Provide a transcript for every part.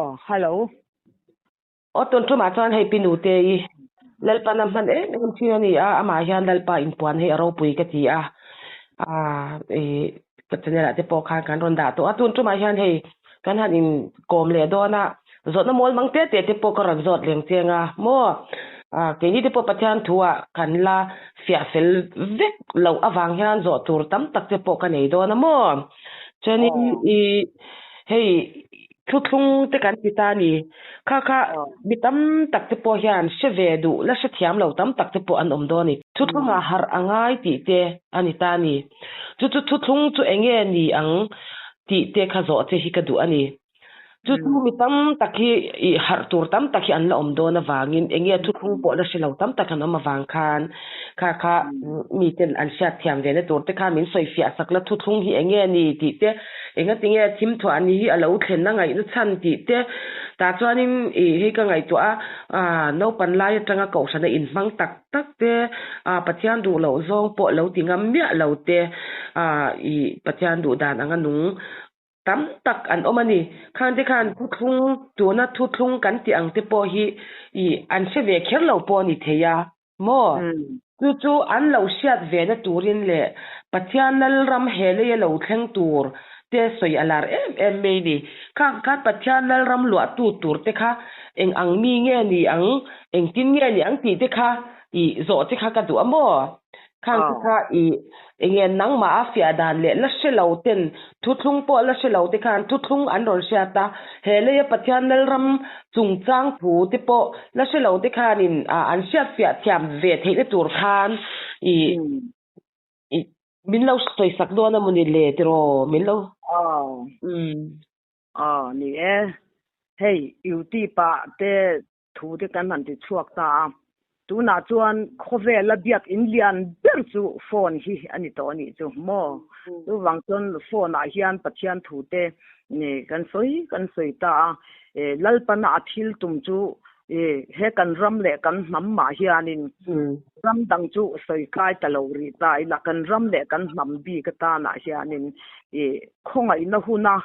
Aw, hello. Aw, tun tumah chuan hei Pi Nute i Lalpan a hman em em thin a ni a, amah hian Lalpa inpuan hei a ropui ka ti a, ah i ka channel ah te pawh khan kan rawn dah tawh a, tun tumah hian hei kan han inkawm leh dawn a, zawhna mawl mang te te te pawh ka rawn zawt leng cheng a maw, ah keini te pawh Pathian thu ah kan la fiah fel vek loh avang hian zawh tur tam tak te pawh ka nei dawn a maw, chuanin i hei Thuthlung te kan ti ta a ni. Kha kha mi tam tak te pawh hian hre ve duh la hrethiam lo tam tak te pawh an awm dawn a ni. Thuthlungah harh a ngai tih te a ni ta a ni. Chu chu thuthlung chu eng nge ni ang tih te kha zawh che hi ka duh a ni. Chu chu mi tam tak hi ih harh tur tam tak hi an la awm dawn avangin eng nge thuthlung pawh la hre lo tam tak an awm avang khan kha kha miten an hriatthiam ve na tur te kha min sawifiah sak la thuthlung hi eng nge ni tih te Engati nge thim thuah ni hi a lo thlen a ngaihna chhan tih te tah chuanin ih hei ka ngaihtuah a, ah naupan lai atanga kohhrana inhmang tak tak te, ah Pathian duh loh zawng pawh lo ti ngam miah lo te, ah ih Pathian duh dan anga nung tam tak an awm a ni. Khang te khan thuthlung tuna thuthlung kan tih ang te pawh hi ih an hre ve kher lo pawh a ni thei a. Maw? Chu chu an lo hriat ve na turin leh Pathian Lalram he leia lo thleng tur te sawi a lar em em mai ni. Khang khan Pathian Lalram luahtu tur te kha eng ang mi nge ni ang, engtin nge ni ang tih te kha i zawh che kha ka duh a maw? Khang te kha i enge nangmah a fiah dan leh la hre lo ten Thuthlung pawh la hre lo te khan thuthlung an rawn hriat a, he leia Pathian Lalram chungchang thu te pawh la hre lo te khanin an hriat fiah thiam ve theihna tur khan i i min lo sawisak dawn a mawni le tiraw min lo Aw aw ni e, hei YouTube ah te thu te kan han ti chhuak ta a, tunah chuan khawvela biak in lian ber chu phone hi a ni tawh a nih chu maw? Chuvang chuan phone ah hian Pathian thu te kan sawi kan sawi ta a, Lalpana a thil tum chu he kan ram leh kan hnam mah hianin ram dang chu sawi kai ta lo rih ta ila kan ram leh kan hnam bik atanah hianin khawngaihna huna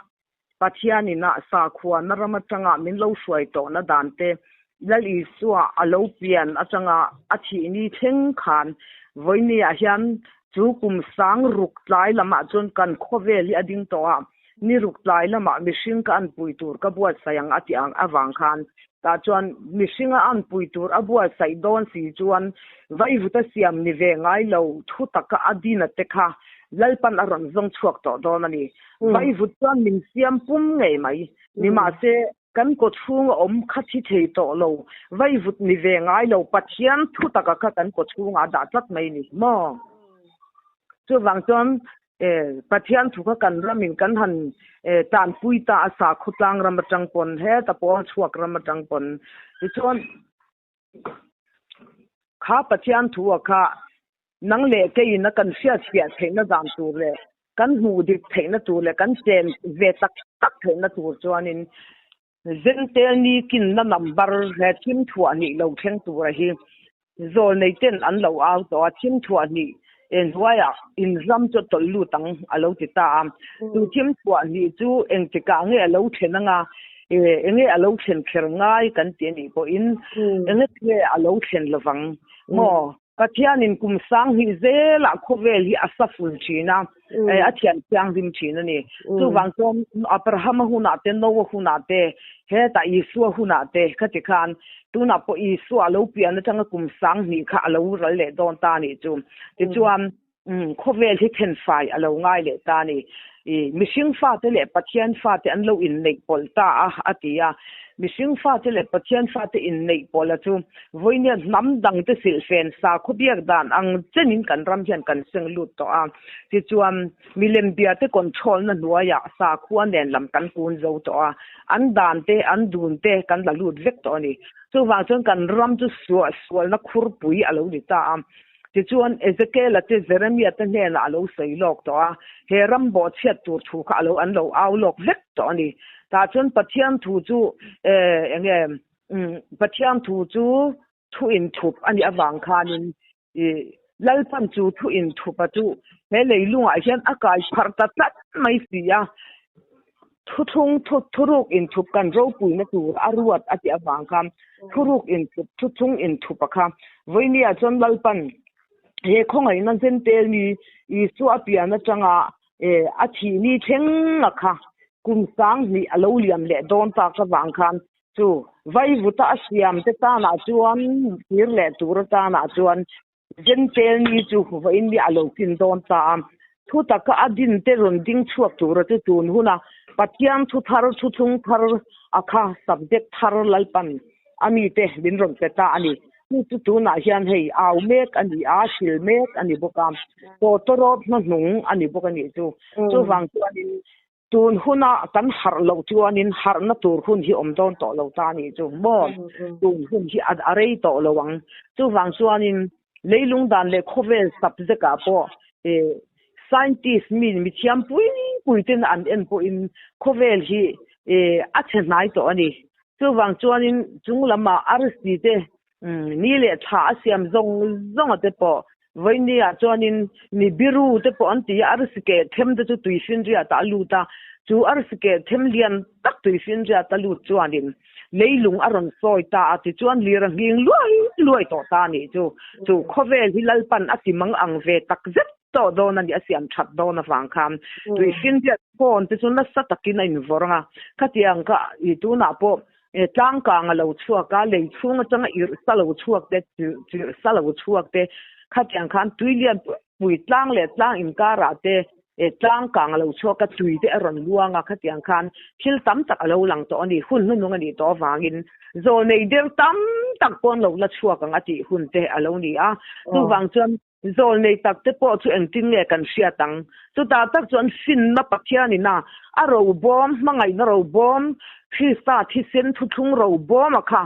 Pathianin a sakhuana ram atanga min lo hruai tawhna dan te, Lal Isua a lo pian atanga a thih ni thleng khan vawinia hian chu kum sang ruk tlai lamah chuan kan khawvel hi a ding tawh a, ni ruk tlai lamah mihring ka anpui tur ka buatsaih ang a tih ang avang khan tah chuan mihring a anpui tur a buatsaih dawn si chuan vaivuta siam ni ve ngai lo thu taka a dina te kha Lalpan a rawn zawng chhuak tawh dawn a ni. Vaivut chuan min siam pum ngei mai. Nimahse, kan kawchhunga awm kha thi thei tawh lo, vaivut ni ve ngai lo, Pathian thu taka kha kan kawchhungah a dah tlat mai ni maw? Chuvang chuan Pathian thu kha kan ramin kan han tanpui ta a, sakhawtlang ram atang pawn, heta pawl chhuak ram atang pawn. Tichuan, kha Pathian thu a kha Nang leh keiin a kan hriatfiah theihna dan tur leh kan hmuh dik theihna tur leh kan chen ve tak tak theihna tur chuanin Zentel ni kinna number he thim thuah hnih lo thleng tura hi zawlnei ten an lo au tawh a, thim thuah hnih hnuaiah inram chu a tawlh lut ang a lo ti ta a. Chu thim thuah hnih chu engtikah nge a lo thlen anga enge a lo thlen kher ngai kan ti anih pawhin enge nge a lo thlen lovang maw? Pathianin kum sang hnih zelah khawvel hi a sa ful thin a, a thian thianghlim thin a ni. Chuvang chuan Abrahama hunah te, Noah hunah te, hetah Isua hunah te kha ti khan tunah pawh Isua a lo pian atanga kum sang hnih kha a lo ral leh dawn ta a nih chu. Tichuan khawvel hi thenfai a lo ngai leh ta a ni. I mihring fate leh Pathian fate an lo inneih pawlh ta a, a ti a. Mihring fate leh Pathian fate inneih pawlha chu vawinia hnam dangte silhfen sakhaw biak dan ang chenin kan ram hian kan seng lut tawh a. Tichuan, milem biate control-na hnuaiah sakhua nen lam kan kun zo tawh a, an dan te, an dun te kan la lut vek tawh a ni. Chuvang chuan kan ram chu sualna khurpui a lo ni ta a. Tichuan, Ezekiela te Jeremia te hnenah a lo sawi lawk tawh a, he ram bawhchhiat tur thu kha a lo an lo au lawk vek tawh a ni. Tah chuan Pathian thu chu eng nge Pathian thu chu thu inthup a nih avang khanin Lalpan chu thu inthupa chu he leilungah hian a kai pharh ta tlat mai si a. Thuthlung thu thuruk inthup kan ropuina tur a ruat a tih avang khan thuruk inthup thuthlung inthup a kha vawinia chuan Lalpan he khawngaihna zentel ni Isua a pian atanga a thih ni thleng a kha kum sang hnih a lo liam leh dawn tak avang khan chu vaivuta a siam te tanah chuan kir leh tur atanah chuan Zentel ni chu vawiin mi a lo kin dawn ta a, thu taka a din te rawn ding chhuak tura chu tun huna Pathian thu thar, thuthlung thar a kha subject thar Lalpan a mite min rawn pe ta a ni. Chu chu tunah hian hei au mek a ni a, hril mek a ni bawk a, tawtawrawt hnahnung a ni bawk a nih chu. Chuvang chuanin Tun huna kan harh loh chuanin harhna tur hun hi awm dawn tawh lo ta a nih chu maw? Tun hun hi a rei tawh lo ang. Chuvang chuanin leilung dan leh khawvel subject ah pawh scientist mi mithiam pui pui ten an en pawhin khawvel hi a chhe hnai tawh a ni. Chuvang chuanin chung lamah arsi te Ni leh thla a siam zawng zawng a te pawh vawiin ah chuanin mi biru te pawh an ti a, arsi keh them te chu tuifinriat ah a lut a, chu arsi keh them lian tak tuifinriat a lut chuanin leilung a rawn sawi ta a, tichuan lir a nghing luai luai tawh ta a nih chu. Chu khawvel hi Lalpan a ti mang ang ve tak zet tawh dawn a ni, a siam that dawn avang khan tuifinriat phone te chu nasa takin a invawrh ang a, khatiang kha i tunah pawh Tlang kang a lo chhuak a, lei chhung atanga irh sa lo chhuak te, chirh sa lo chhuak te, khatiang khan tui lian pui pui tlang leh tlang inkarah te tlang kang a lo chhuak a, tui te a rawn luang a, khatiang khan thil tam tak a lo lang tawh a ni, hun hnuhnung a nih tawh avangin zawlnei der tam tak pawn lo la chhuak ang a tih hun te a lo ni a, chuvang chuan Zawlnei tak te pawh chu engtin nge kan hriat ang? Chutah tak chuan finna Pathianin a a robawm, hmangaihna robawm, Krista thisen thuthlung robawm a kha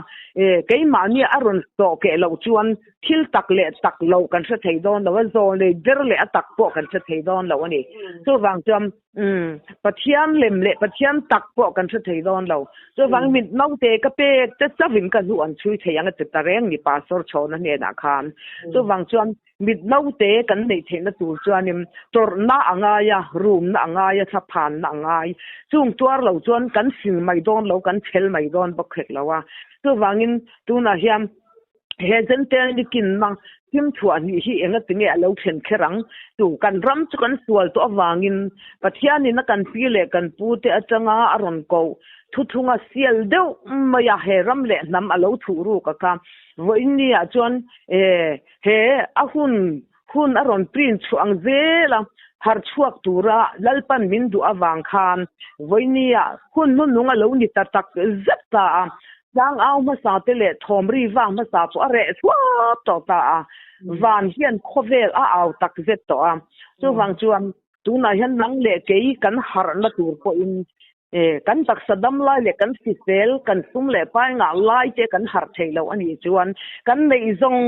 keimahni a rawn sawh keh loh chuan thil tak leh tak lo kan hre thei dawn lo a, zawlnei ber leh a tak pawh kan hre thei dawn lo a ni. Chuvang chuan Umm, Pathian lem leh Pathian tak pawh kan hre thei dawn lo. Chuvang mit naute ka pek te chavin ka hnu an chhui thei ang a ti ta reng ni Pastor Chhawna hnenah khan. Chuvang chuan mit naute kan neih theihna tur chuanin tawrhna a ngai a, rumna a ngai a, thlaphanna a ngai. Chung tuar lo chuan kan fing mai dawn lo, kan chhel mai dawn bawk hek lo a. Chuvangin tunah hian He Jentail ni kinna thimthuah hnih hi engati nge a lo thlen kher ang? Tu kan ram chu kan sual tawh avangin Pathianin a kan pi leh kan pu te atanga a rawn koh thuthlunga sial deuh mai a he ram leh hnam a lo thuh ruk a kha. Vawiin ni ah chuan he a hun hun a rawn print chhuah ang zel a, har chhuak tura Lalpan min duh avang khan vawinia hun hnuhnung a lo ni ta tak zet ta a, tlangau hmasa te leh thawmri vang hmasa pawh a reh thuap tawh ta a, van hian khawvel a au tak zet tawh a, chuvang chuan tunah hian nang leh kei kan harhna tur pawhin E, kan taksa dam lai leh kan hrisel, kan sum leh pai ngah lai te kan harh theih loh a nih chuan kan neih zawng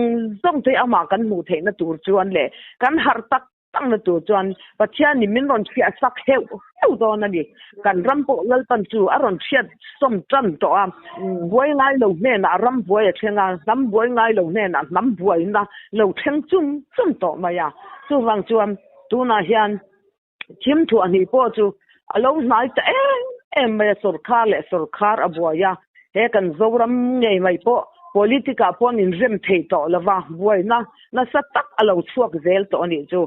zawng te amah kan hmuh theihna tur chuan leh kan harh tak takna tur chuan Pathianin min rawn chhiah sak heuh heuh dawn a ni. Kan ram pawh Lalpan chu a rawn chhiat sawm tan tawh a, buai ngai lo hnenah ram buai a thleng a, hnam buai ngai lo hnenah hnam buaina lo thleng chum chum tawh mai a. Chuvang chuan tunah hian Thim thuah hnih pawh chu a lo hnai ta em em mai a, sawrkhar leh sawrkhar a buai a, he kan Zoram ngei mai pawh politic ah pawh an inrem thei tawh lo va, buaina nasa tak a lo chhuak zel tawh a nih chu.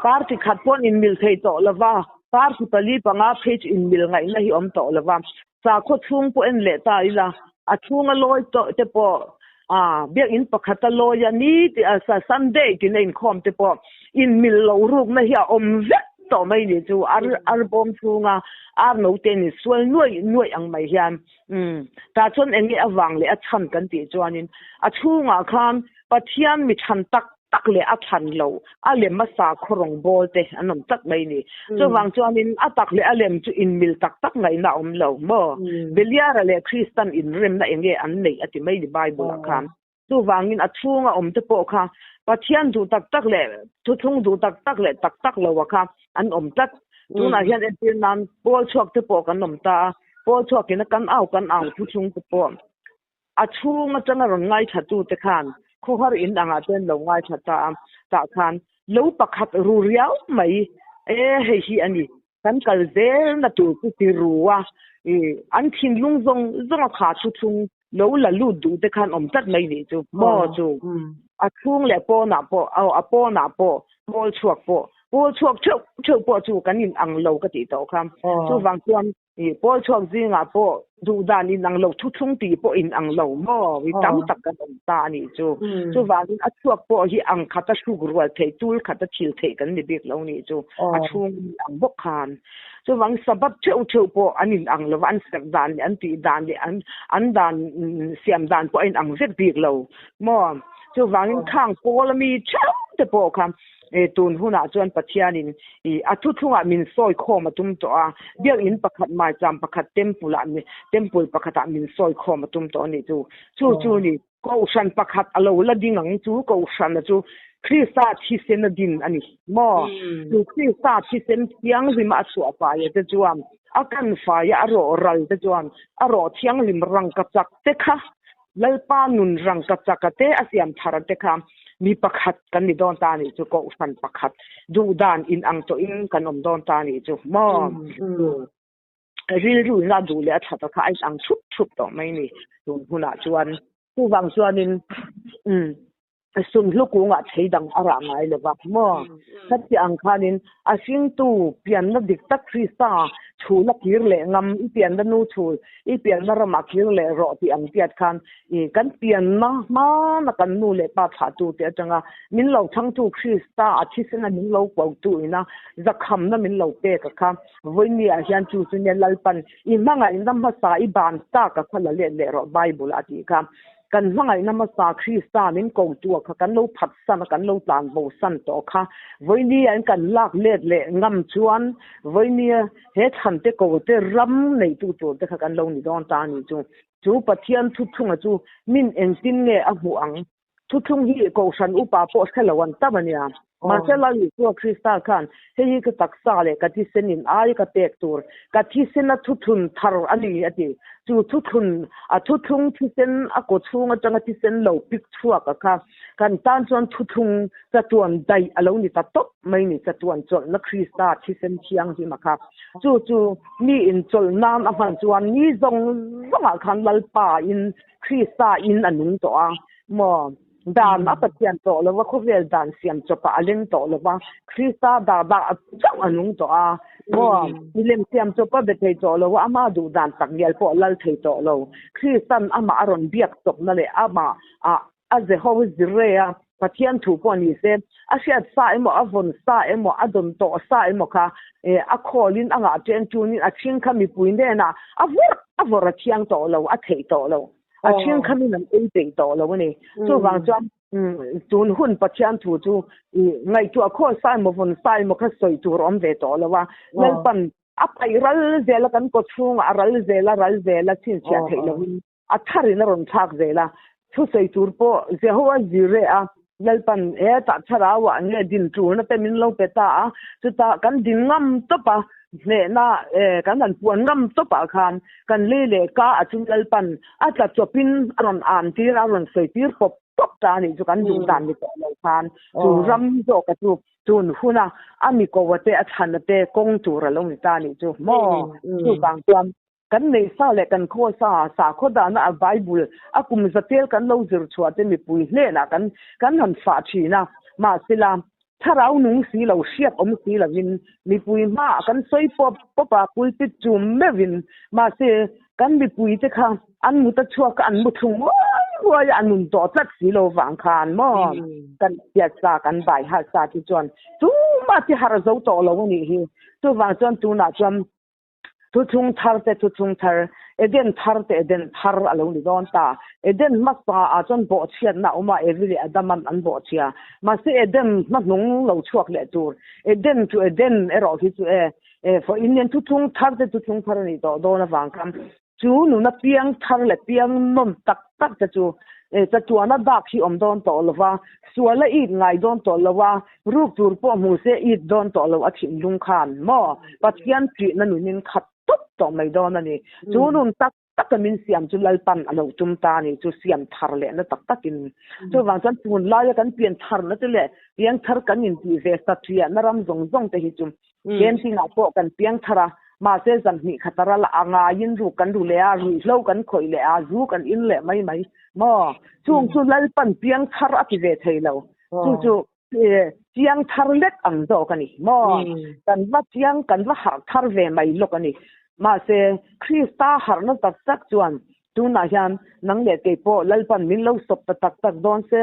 Party khat pawh an inmil thei tawh lo va, party pali panga phei chu inmil ngaihna hi awm tawh lo va, sakhaw chhung pawh en leh ta ila, a chhunga lawi tawh te pawh ah biakinn pakhata lawi a ni tih a Sunday tina inkhawm te pawh inmil lo rukna hi a awm vek tawh mai ni chu ar ar bawm chhunga ar note ni sual nuaih nuaih ang mai hian umm tah chuan eng nge avang leh a chhan kan tih chuanin a chhungah khan Pathian mi chhan tak tak leh a thlan lo, a lem a sakhaw rawngbawl te an awm tlat mai ni. Chuvang chuanin a tak leh a lem chu inmil tak tak ngaihna a awm lo maw? Beliara leh Kristan inremna eng nge an neih a ti mai ni Bible ah khan. Chuvangin a chhunga awm te pawh kha Pathian duh tak tak leh thuthlung duh tak tak leh tak tak lo a kha an awm tlat. Tunah hian entir nan pawl chhuak te pawh kan awm ta a, pawl chhuakin a kan au kan au thuthlung te pawh A chhung atanga rawn ngaithla tute khan khawhar in angah chuan lo ngaithla ta a, tah khan lo pakhat ru riau mai e hei hi a ni. Kan kal zel na tur chu ti ru a, i an thinlung zawng zawng a kha thuthlung lo la lut duh te khan awm tlat mai nih chu maw chu a chhung leh pawnah pawh aw a pawnah pawh pawl chhuak pawh pawl chhuak theuh theuh pawh chu kan in ang lo ka tih tawh kha chuvang chuan i pawl chhuak zingah pawh duh dan in ang lo thuthlung tih pawh in ang lo maw i tam tak kan awm ta a nih chu chuvangin a chhuak pawh hi ang khata hruk rual theih tul khata thil theih kan ni bik lo nih chu a chhung ang bawk khan. Chuvang Sabbath theuh theuh pawh an in ang lo va, an serh dan leh an tih dan leh an an dan siam dan pawh a in ang vek bik lo maw? Chuvangin khang pawl ami theuh te pawh kha tun hunah chuan Pathianin i a thuthlungah min sawi khawm a tum tawh a, biakinn pakhat maicham pakhat temple ah temple pakhatah min sawi khawm a tum tawh a nih chu. Chu chu ni Kohhran pakhat a lo la ding ang chu Kohhrana chu Krista thisen a din a ni maw? Chu Krista thisen thianghlima a chhuah faia te chuan a kan faia a rawh ral te chuan a rawh thianghlim rangka chak te kha Lalpa nun rangka chaka te a siam thar te kha mi pakhat kan ni dawn ta nih chu Kohhran pakhat duhdan inang tawhin kan awm dawn ta nih chu maw? Rilru in a duh leh a that a kha a in ang thup thup tawh mai ni tun hunah chuan. Chuvang chuanin umm sumhlu kungah thei dang a rah ngai lo va maw? Khati ang khanin a hringtu pianna dik tak Krista chhul a kir leh ngam, i pianna nu chhul, i pianna ramah kir leh rawh tih ang tiat khan I kan pianna hmana kan nu leh pa thlahtute atanga min lo chhangtu Krista a thisena min lo kotu ina zakhamna min lo pek a kha. Vawinia hian chu chu nia Lalpan i hmangaihna hmasa i ban tak a kha la let leh rawh Bible ah a tih kha. Kan hmangaihna hmasa Krista min kotu a kha kan lo phatsan a kan lo tlanbo san tawh kha. Vawinia in kan lak let leh ngam chuan vawinia he thlan te ko te ram neitu tur te kha kan lo ni dawn ta a nih chu. Chu Pathian thuthlunga chu min engtin nge a hmuh ang? Thuthlung hi Kohhran upa pawh hre lo an tam a nia. Mahse Lal Isua Krista khan, Hei hi ka taksa leh ka thisen in ai ka pek tur, ka thisen a thuthlun thar a ni, a ti. Chu thuthlun, a thuthlung thisen a kaw chhung atanga thisen lo pik chhuak a kha Kan tan chuan thuthlung chatuan daih a lo ni ta tawp mai ni, chatuan chawlhna Krista thisen thianghlim a kha. Chu chu mi in chawlh nan a hman chuan ni zawng zawngah khan Lalpa in Krista in a nung tawh a maw? Dan a Pathian tawh lo va, khawvel dan siam chawpah a leng tawh lo va, Krista dah dah chauh a nung tawh a maw? Milem siam chawp a be thei tawh lo a, ama duh dan tak ngial pawh a lal thei tawh lo. Kristan amah a rawn biak chawpna leh amah a A Jehovah Jireh a Pathian thu pawh ni se, a hriat sa emaw, a vawn sa emaw, a dawn tawh sa emaw kha a khawlin a ngah ṭen ṭunin a ṭhing kha mipui hnenah a vawrh a vawrh a thiang tawh lo, a theih tawh lo. A ṭhing kha min an ei peih tawh lo a ni. Chuvang chuan tun hun Pathian thu chu ngaihtuah khawl sa emaw, vawn sa emaw kha sawi tur a awm ve tawh lo a. Lalpan a paih ral zel a, kan kawchhungah a ral zel a, ral zel a, chhinchhiah theih lovin. A tharin a rawn thlak zel a, thusawi tur pawh Jehovah Jireh a Lalpan hetah thlarauah nge din tulna te min lo pe ta a, chutah kan din ngam tawp a, hnehna kan han puan ngam tawpah khan kan lei leh ka a chu Lalpan a tla chawpin a rawn an tir a, a rawn sawi tir pawp pawp ta a nih chu kan duh dan ni tawh lo khan chu ram zawka chu tun huna a mi ko a te a chhan a te kawng tur a lo ni ta a nih chu maw chuvang chuan Kan nei sa leh kan khaw sa, sakhaw dahna a Bible a kum zatel kan lo zir chhuah te mipui hnenah kan kan han fah thin a. Mahsela, thlarau nung si lo, hriat awm si lovin mipui hmaah kan sawi pawp pawp a, pulpit chum meuhin. Mahse, kan mipui te kha an mut a chhuak a, an mu thlung ruai ruai a, a nun tawh tlat si lo vang khan maw kan hriat sa, kan bai harh sa te chuan tumah ti harh zo tawh lo a nih hi. Chuvang chuan tunah chuan Thuthlung thar te thuthlung thar, Eden thar te Eden thar a lo ni dawn ta. Eden hmasa ah chuan bawhchhiatna a awm a, Evi leh Adaman an bawhchhia. Mahse Eden hmahnung lo chhuak leh tur, Eden chu Eden erawh hi chu e, e for Indian thuthlung thar te thuthlung thar a nih tawh dawn avang khan chu nuna piang thar leh piang nawm tak tak te chu e chatuana dak hi awm dawn tawh lo va, sual a it ngai dawn tawh lo a, Ruk tur pawh hmu se it dawn tawh lo a thinlung khan maw Pathian ṭihna nunin khat tawp tawh mai dawn a ni. Chu nun tak. taka min siam chu Lalpan a lo tum ta a ni chu siam thar lehna tak takin. Chuvang chuan tunlaia kan pian tharna te leh piang thar kan intih ve satliahna ram zawng zawng te hi chu camping-ah pawh kan piang thar a, mahse zan hnih khat a ral a ngaiin ruk kan ru leh a, ruihhlo kan khawih leh a, zu kan in leh mai mai maw? Chung chu Lalpan piang thar a ti ve thei lo. Chu chu Chiang thar lek ang zawk a ni maw? Kan va chiang, kan va harh thar ve mai lawk a ni. Mahse, Krista harhna tak tak chuan tunah hian nang leh kei pawh Lalpan min lo sawp ta tak tak dawn se.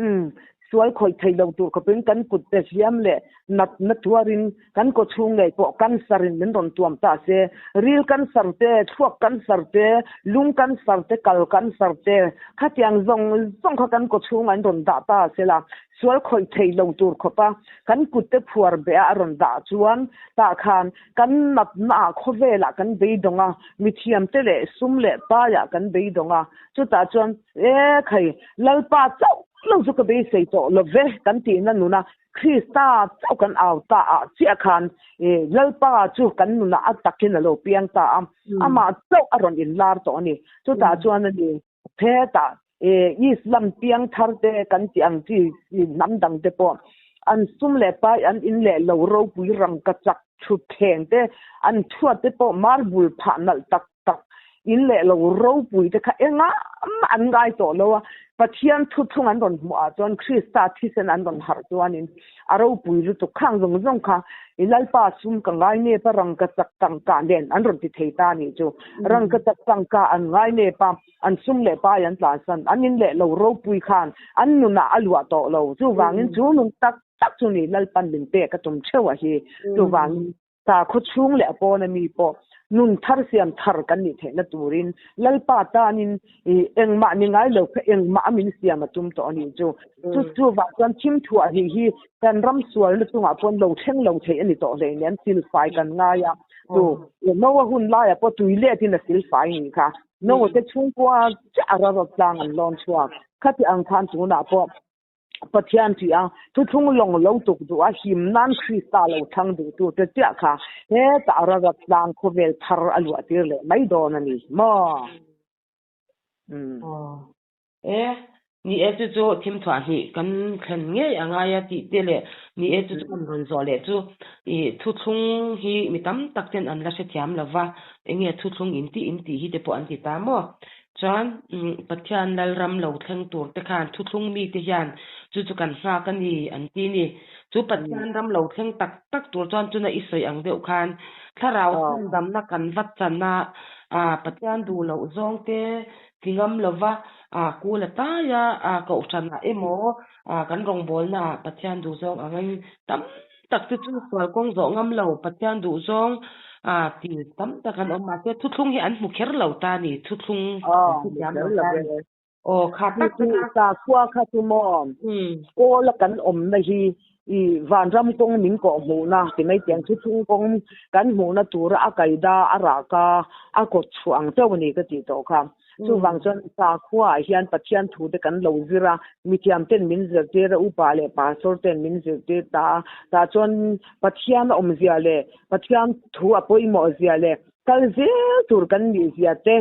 Umm, sual khawih thei lo tur khawpin kan kut te hliam leh natna tuarin kan kaw chhung ngei pawh cancer in min rawn tuam ta se. Ril cancer te, thluak cancer te, lung cancer te, kal cancer te, khatiang zawng zawng kha kan kaw chhungah in rawn dah ta se la. Sual khawih thei lo tur khawpa kan kutte phuar beh a rawn dah chuan tah khan kan natnaah khawvelah kan beidawng a, mithiamte leh sum leh paiah kan beidawng a, chutah chuan e khai Lalpa chauh lo chu ka beisei tawh lo ve kan tihna nuna Krista chauh kan au ta ah chiah khan e Lalpa chu kan nunah a takin a lo piang ta a, amah chauh a rawn inlar tawh a ni. Chutah chuan a ni. Hetah Islam piang thar te kan tih ang chi hnam dang te pawh an sum leh pai an in leh lo ropui rangka chak thut thleng te an thuat te pawh marble phah nalh tak tak in leh lo ropui te kha engah mah an ngai tawh lo a, Pathian thuthlung an rawn hmuh ah chuan Krista thisen an rawn harh chuanin A ropui lutuk khang zawng zawng kha i Lalpa sum ka ngai nep a, rangka chak tangka nen an rawn ti thei ta a nih chu. Rangka chak tangka an ngai nep a, an sum leh pai an tlansan, an in leh lo ropui khan an nunah a luah tawh lo. Chuvangin chu nun tak tak chu ni Lalpan min pek a tum theuh a hi. Chuvangin Sakhaw chhung leh a pawna mi pawh nun thar siam thar kan nih theihna turin Lalpa tanin i engmah ni ngai lo kha engmah a min siam a tum tawh a nih chu. Chu chuvah chuan thim thuah hnih hi kan ram sualna chungah paw'n lo thleng lo theih a ni tawh hlein an silfai kan ngai a. Chu Noa hun laiah pawh tui letin a silfai nih kha. Noa te chhungkua chiah a rarawt tlang an lawn chhuak. Khati ang khan tunah pawh Pathian tih a, thuthlung lawng lo tuk duh a, him nan Krista lo thlang duhtute chiah kha hetah rarat tlang khawvel thar a luah tir leh mai dawn a ni maw? Umm. Aw. E, ni e chu chu thim thuah hnih kan thlen ngei a ngai a tih te leh ni e chu chu kan rawn zawh leh chu i thuthlung hi mi tam tak ten an la hrethiam lo va, enge thuthlung in tih in tih hi te pawh an ti ta maw? Chuan Pathian Lalram lo thleng tur te khan thuthlung mite hian chu chu kan nghak a ni an ti ni. Chu Pathian ram lo thleng tak tak tur chuan chuna i sawi ang deuh khan thlarau chhandamna kan va chan a, Pathian duh loh zawng te ti ngam lova kul a tai a, kohhranah emaw kan rawngbawlnaah Pathian duh zawng angin tam tak te chu sual kawng zawh ngam lo, Pathian duh zawng ti tam tak an awm mahse thuthlung hi an hmu kher lo ta ni, thuthlung an hmu thiam lo ta ni. Aw kha tak te kha. Sakhua kha chu maw kawl a kan awmna hi i vanram kawng min kawh hmuhna ti mai tiang thuthlung kawng kan hmuhna tura a kaida a raka a kawt chhuah ang chauh a ni ka tih tawh kha. Chuvang chuan sakhua ah hian Pathian thu te kan lo zir a, mithiam ten min zirtir a, upa leh pastor ten min zirtir ta a, tah chuan Pathian a awmzia leh Pathian thu a pawimawh zia leh kal zel tur kan nih zia te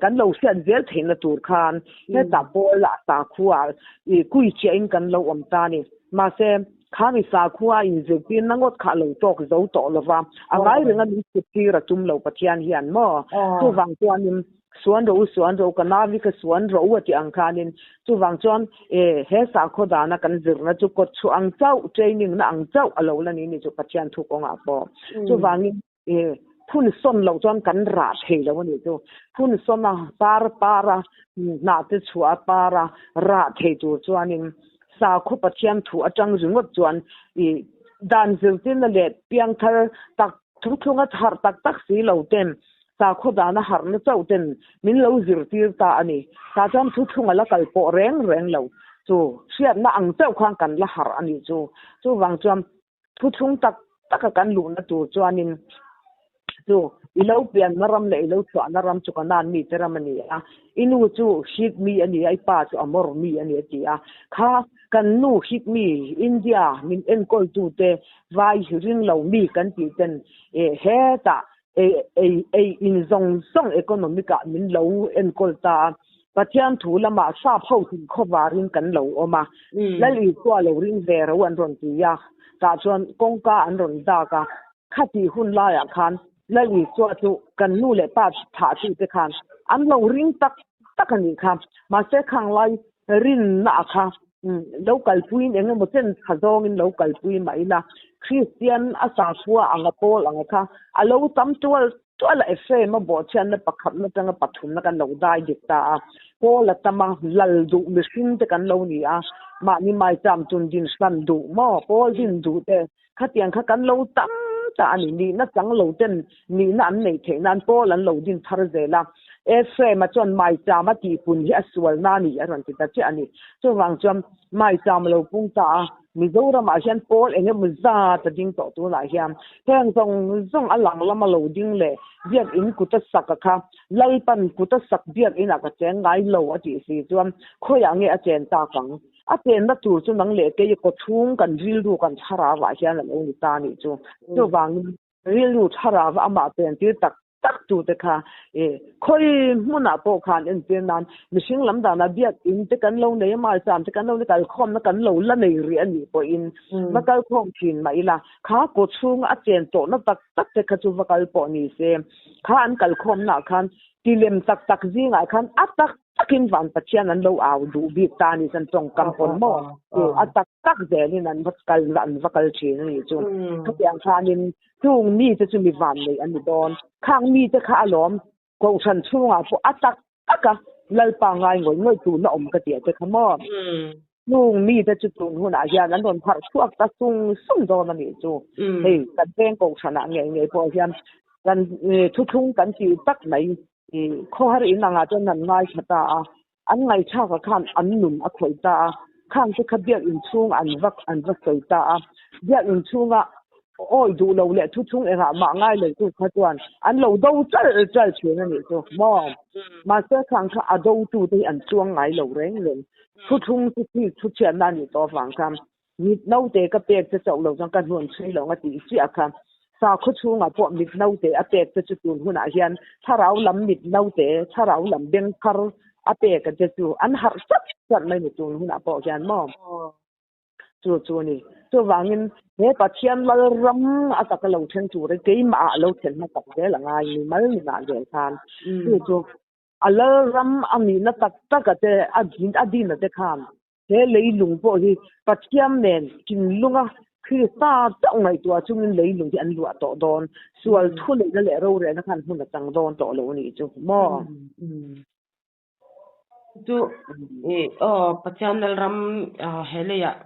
kan lo hriat zel theihna tur khan hetah pawl ah sakhua ah kui chiah in kan lo awm ta a ni. Mahse, Khami sakhua a inzirtirna ngawt kha a lo tawk zo tawh lo va, a ngai renga min chhuttir a tum lo Pathian hian maw? Chuvang chuanin suan rawh u, suan rawh u, ka navi kha suan rawh u a tih ang khanin chuvang chuan e he sakhaw dana kan zirna chu kawtchhuah ang chauh, training na ang chauh a lo la ni ni chu Pathian thu kawngah pawh. Chuvangin e phun sawn loh chuan kan rah thei lo a nih chu. Phun sawn a, par par a, hnah te chhuah a par a, rah thei tur chuanin sakhaw Pathian thu atang ringawt chuan i dan zirtirna leh piangthar tak thuthlunga harh tak tak si lo ten sakhaw dana harhna chauh ten min lo zirtir ta a ni. Tah chuan thuthlunga la kal pawh reng reng lo chu hriatna ang chauh khan kan la harh a nih chu. Chuvang chuan Thuthlung tak taka kan luhna tur chuanin chu i lo pianna ram leh i lo chhuahna ram chu Kanaan mite ram a ni a, i nu chu Hit mi a ni a, i pa chu Amor mi a ni a ti a. Kha kan nu Hit mi, India min enkawltute vai ringlo mi kan tih ten hetah. Ei ei ei in zawng zawng economic ah min lo enkawl ta a, Pathian thu lamah sap ho tin khawvarin kan lo awm a, Lal Isua lo ring ve ro an rawn ti a, tah chuan kawngka an rawn dak a, khatih hun laiah khan Lal Isua chu kan nu leh pa thah tute khan an lo ring tak tak a nih kha, mahse khang lai rinna a kha lo kalpuiin eng emaw chen tha zawngin lo kalpui mah ila Kristian a sakhua anga pawl anga kha a lo tam tual tual a Ephraim a bawhchhiatna pakhatna atanga pathumna kan lo dai dik ta a pawl a tam a lal duh mihring te kan lo ni a mahni maicham chun din hran duh maw pawl din duh te Khatiang kha kan lo tam ta a ni. Nihna chang lo ten nihna an neih theih nan Paul an lo din thar zel a. Ephraim-a chuan maicham a tihpun hi a sualna a ni a rawn ti ta chiah a ni. Chuvang chuan maicham a lo pung ta a, Mizoramah hian Paul eng emaw zat a ding tawh tunah hian heng zawng zawng a lang lama lo ding leh biakinn kuta sak a kha Lalpan kuta sak biakinah ka cheng ngai lo a tih si chuan khawiah nge a chen tak ang? A chenna tur chu nang leh kei kaw chhung kan rilru kan thlarau ah hian a lo ni ta nih chu. Chuvangin rilru thlarau amah chentir tak tak tu te kha e khawi hmunah pawh khan entir nan mihring lam danah biakin te kan lo nei a, malcham te kan lo nei kalkhawmna kan lo la nei rih a nih pawhin va kalkhawm thin mah ila kha kaw chhunga a chen tawhna tak tak te kha chu va kal pawh ni se kha an kalkhawmnaah khan tilem tak tak zingah khan a tak takin van Pathian an lo au duh bik ta a ni chuan tawngkam pawn maw chu a tak tak zelin an va kal an va kal thin a nih chu. Khatiang khanin chung mite chu mi van nei an ni dawn. Khang mite kha alawm kohhran chhungah pawh a tak taka Lalpa ngai ngawih ngawih tuna awm ka tih te kha maw. Chung mite chu tun hunah hian an rawn pharh chhuak ta sung sung dawn a nih chu. Hei kan veng kohhranah ngei ngei pawh hian kan thuthlung kan tih tak mai Khawhar in angah chuan an ngaithla ta a, an ngaihthlakah khan an nun a khawih ta a, khang te kha biakinn chhung an va an va sawi ta a, biakinn chhunga awi duh lo leh thu chhung engah mah ngai lo tu kha chuan an lo do chal chal thin a nih chu maw? Mahse khang kha a do tu te hi an chuang ngai lo reng reng, thu thlung chu khi thu chhiatna a nih tawh avang khan Mit naute ka pek che chauh lo chuan ka hnuan chhui lo nga tih chiah kha. Sakhaw chhungah pawh mit naute a pek che chu tun hunah hian thlarau lam mit naute, thlarau lam beng thar a pek a che chu an harh chat chat mai ni tun hunah pawh hian maw? Chu chu a ni. Chuvangin he Pathian Lalram a taka lo then tur hi keimah ah lo thlen hmasak zel a ngai ni mal nunah zel khan. Chu chu a Lalram a nihna tak tak a te a din a te khan He leilung pawh hi Pathian nen thinlunga Krista chauh ngaihtuah chungin leilung hi an luah tawh dawn. Sual thu neihna leh rorelna khan hmun a chang dawn tawh lo a nih chu maw? Chu aw Pathian Lalram he leiah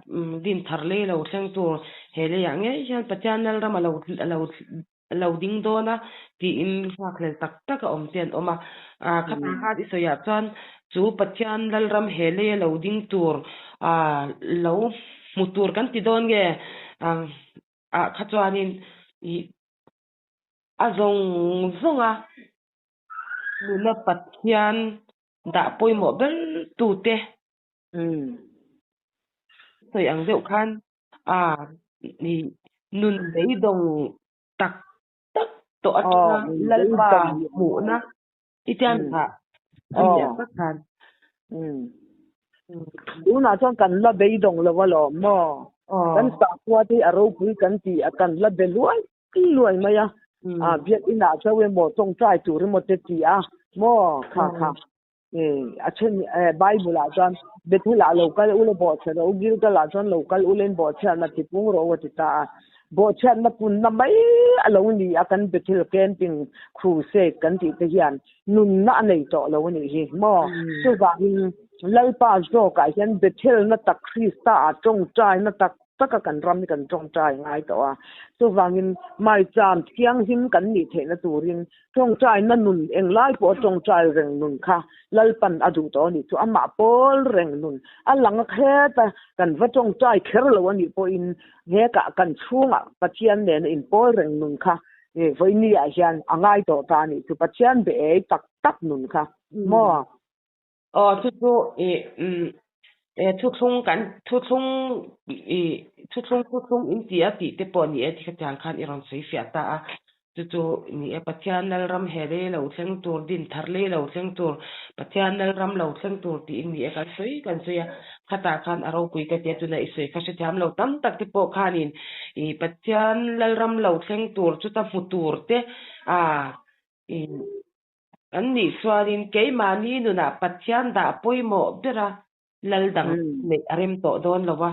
din thar lei lo thleng tur he leiah ngei hian Pathian Lalram a lo a lo lo ding dawn a tiin nghakhlel tak tak a awm te an awm a. Ah khatah khan i sawiah chuan chu Pathian Lalram he lei a lo ding tur ah lo hmu tur kan ti dawn nge ah kha chuanin ih a zawng zawng a nuna Pathian dah pawimawh ber tute sawi ang deuh khan A ni nun beidawng tak tak tawh atanga Lalpa hmuhna i tiam kha a ni a tak khan. Tunah chuan kan la beidawng lo alawm maw? Kan sakhua te hi a ropui kan ti a, kan la be luai luai mai a. Biakinah chauh emaw tawngtai tur emaw te ti a maw kha kha. A then Bible ah chuan Bethel ah lo kal ula bawhchhe rawh u, Gilgal ah chuan lo kal ula in bawhchhiatna ti pung rawh u a ti ta a. Bawhchhiatna punna mai a lo ni a kan Bethel camping crusade kan tih te hian nunna a nei tawh lo a nih hi maw? Chuvangin Lalpa zawkah hian Bethel na tak Krista ah tawngtai na tak taka kan ram hi kan tawngtai ngai tawh a, chuvangin maicham thianghlim kan nih theihna turin tawngtaina nun englai pawh a tawngtai reng nun kha Lalpan a duh tawh a nih chu, amah pawl reng nun a lang a khet a, kan va tawngtai kher lo a nih pawhin hekah kan chhungah Pathian nena inpawl reng nun kha vawiini ah hian a ngai tawh ta a nih chu, Pathian be ei tak tak nun kha maw? Aw chu chu ih umm thuthlung kan thuthlung ih thuthlung thuthlung in ti a tih te pawh ni e ti khatiang khan i rawn sawi fiah ta a. Chu chu ni e, Pathian Lalram he lei lo thleng tur, din thar lei lo thleng tur, Pathian Lalram lo thleng tur tiin ni e kan sawi kan sawi a. Khatah khan a ropui ka tia tuna i sawi kha hrethiam lo tam tak te pawh khanin i Pathian Lalram lo thleng tur chuta hmu tur te a i an nih chuanin keimahni nunah Pathian dah pawimawh bera lal dang neih a rem tawh dawn lo a.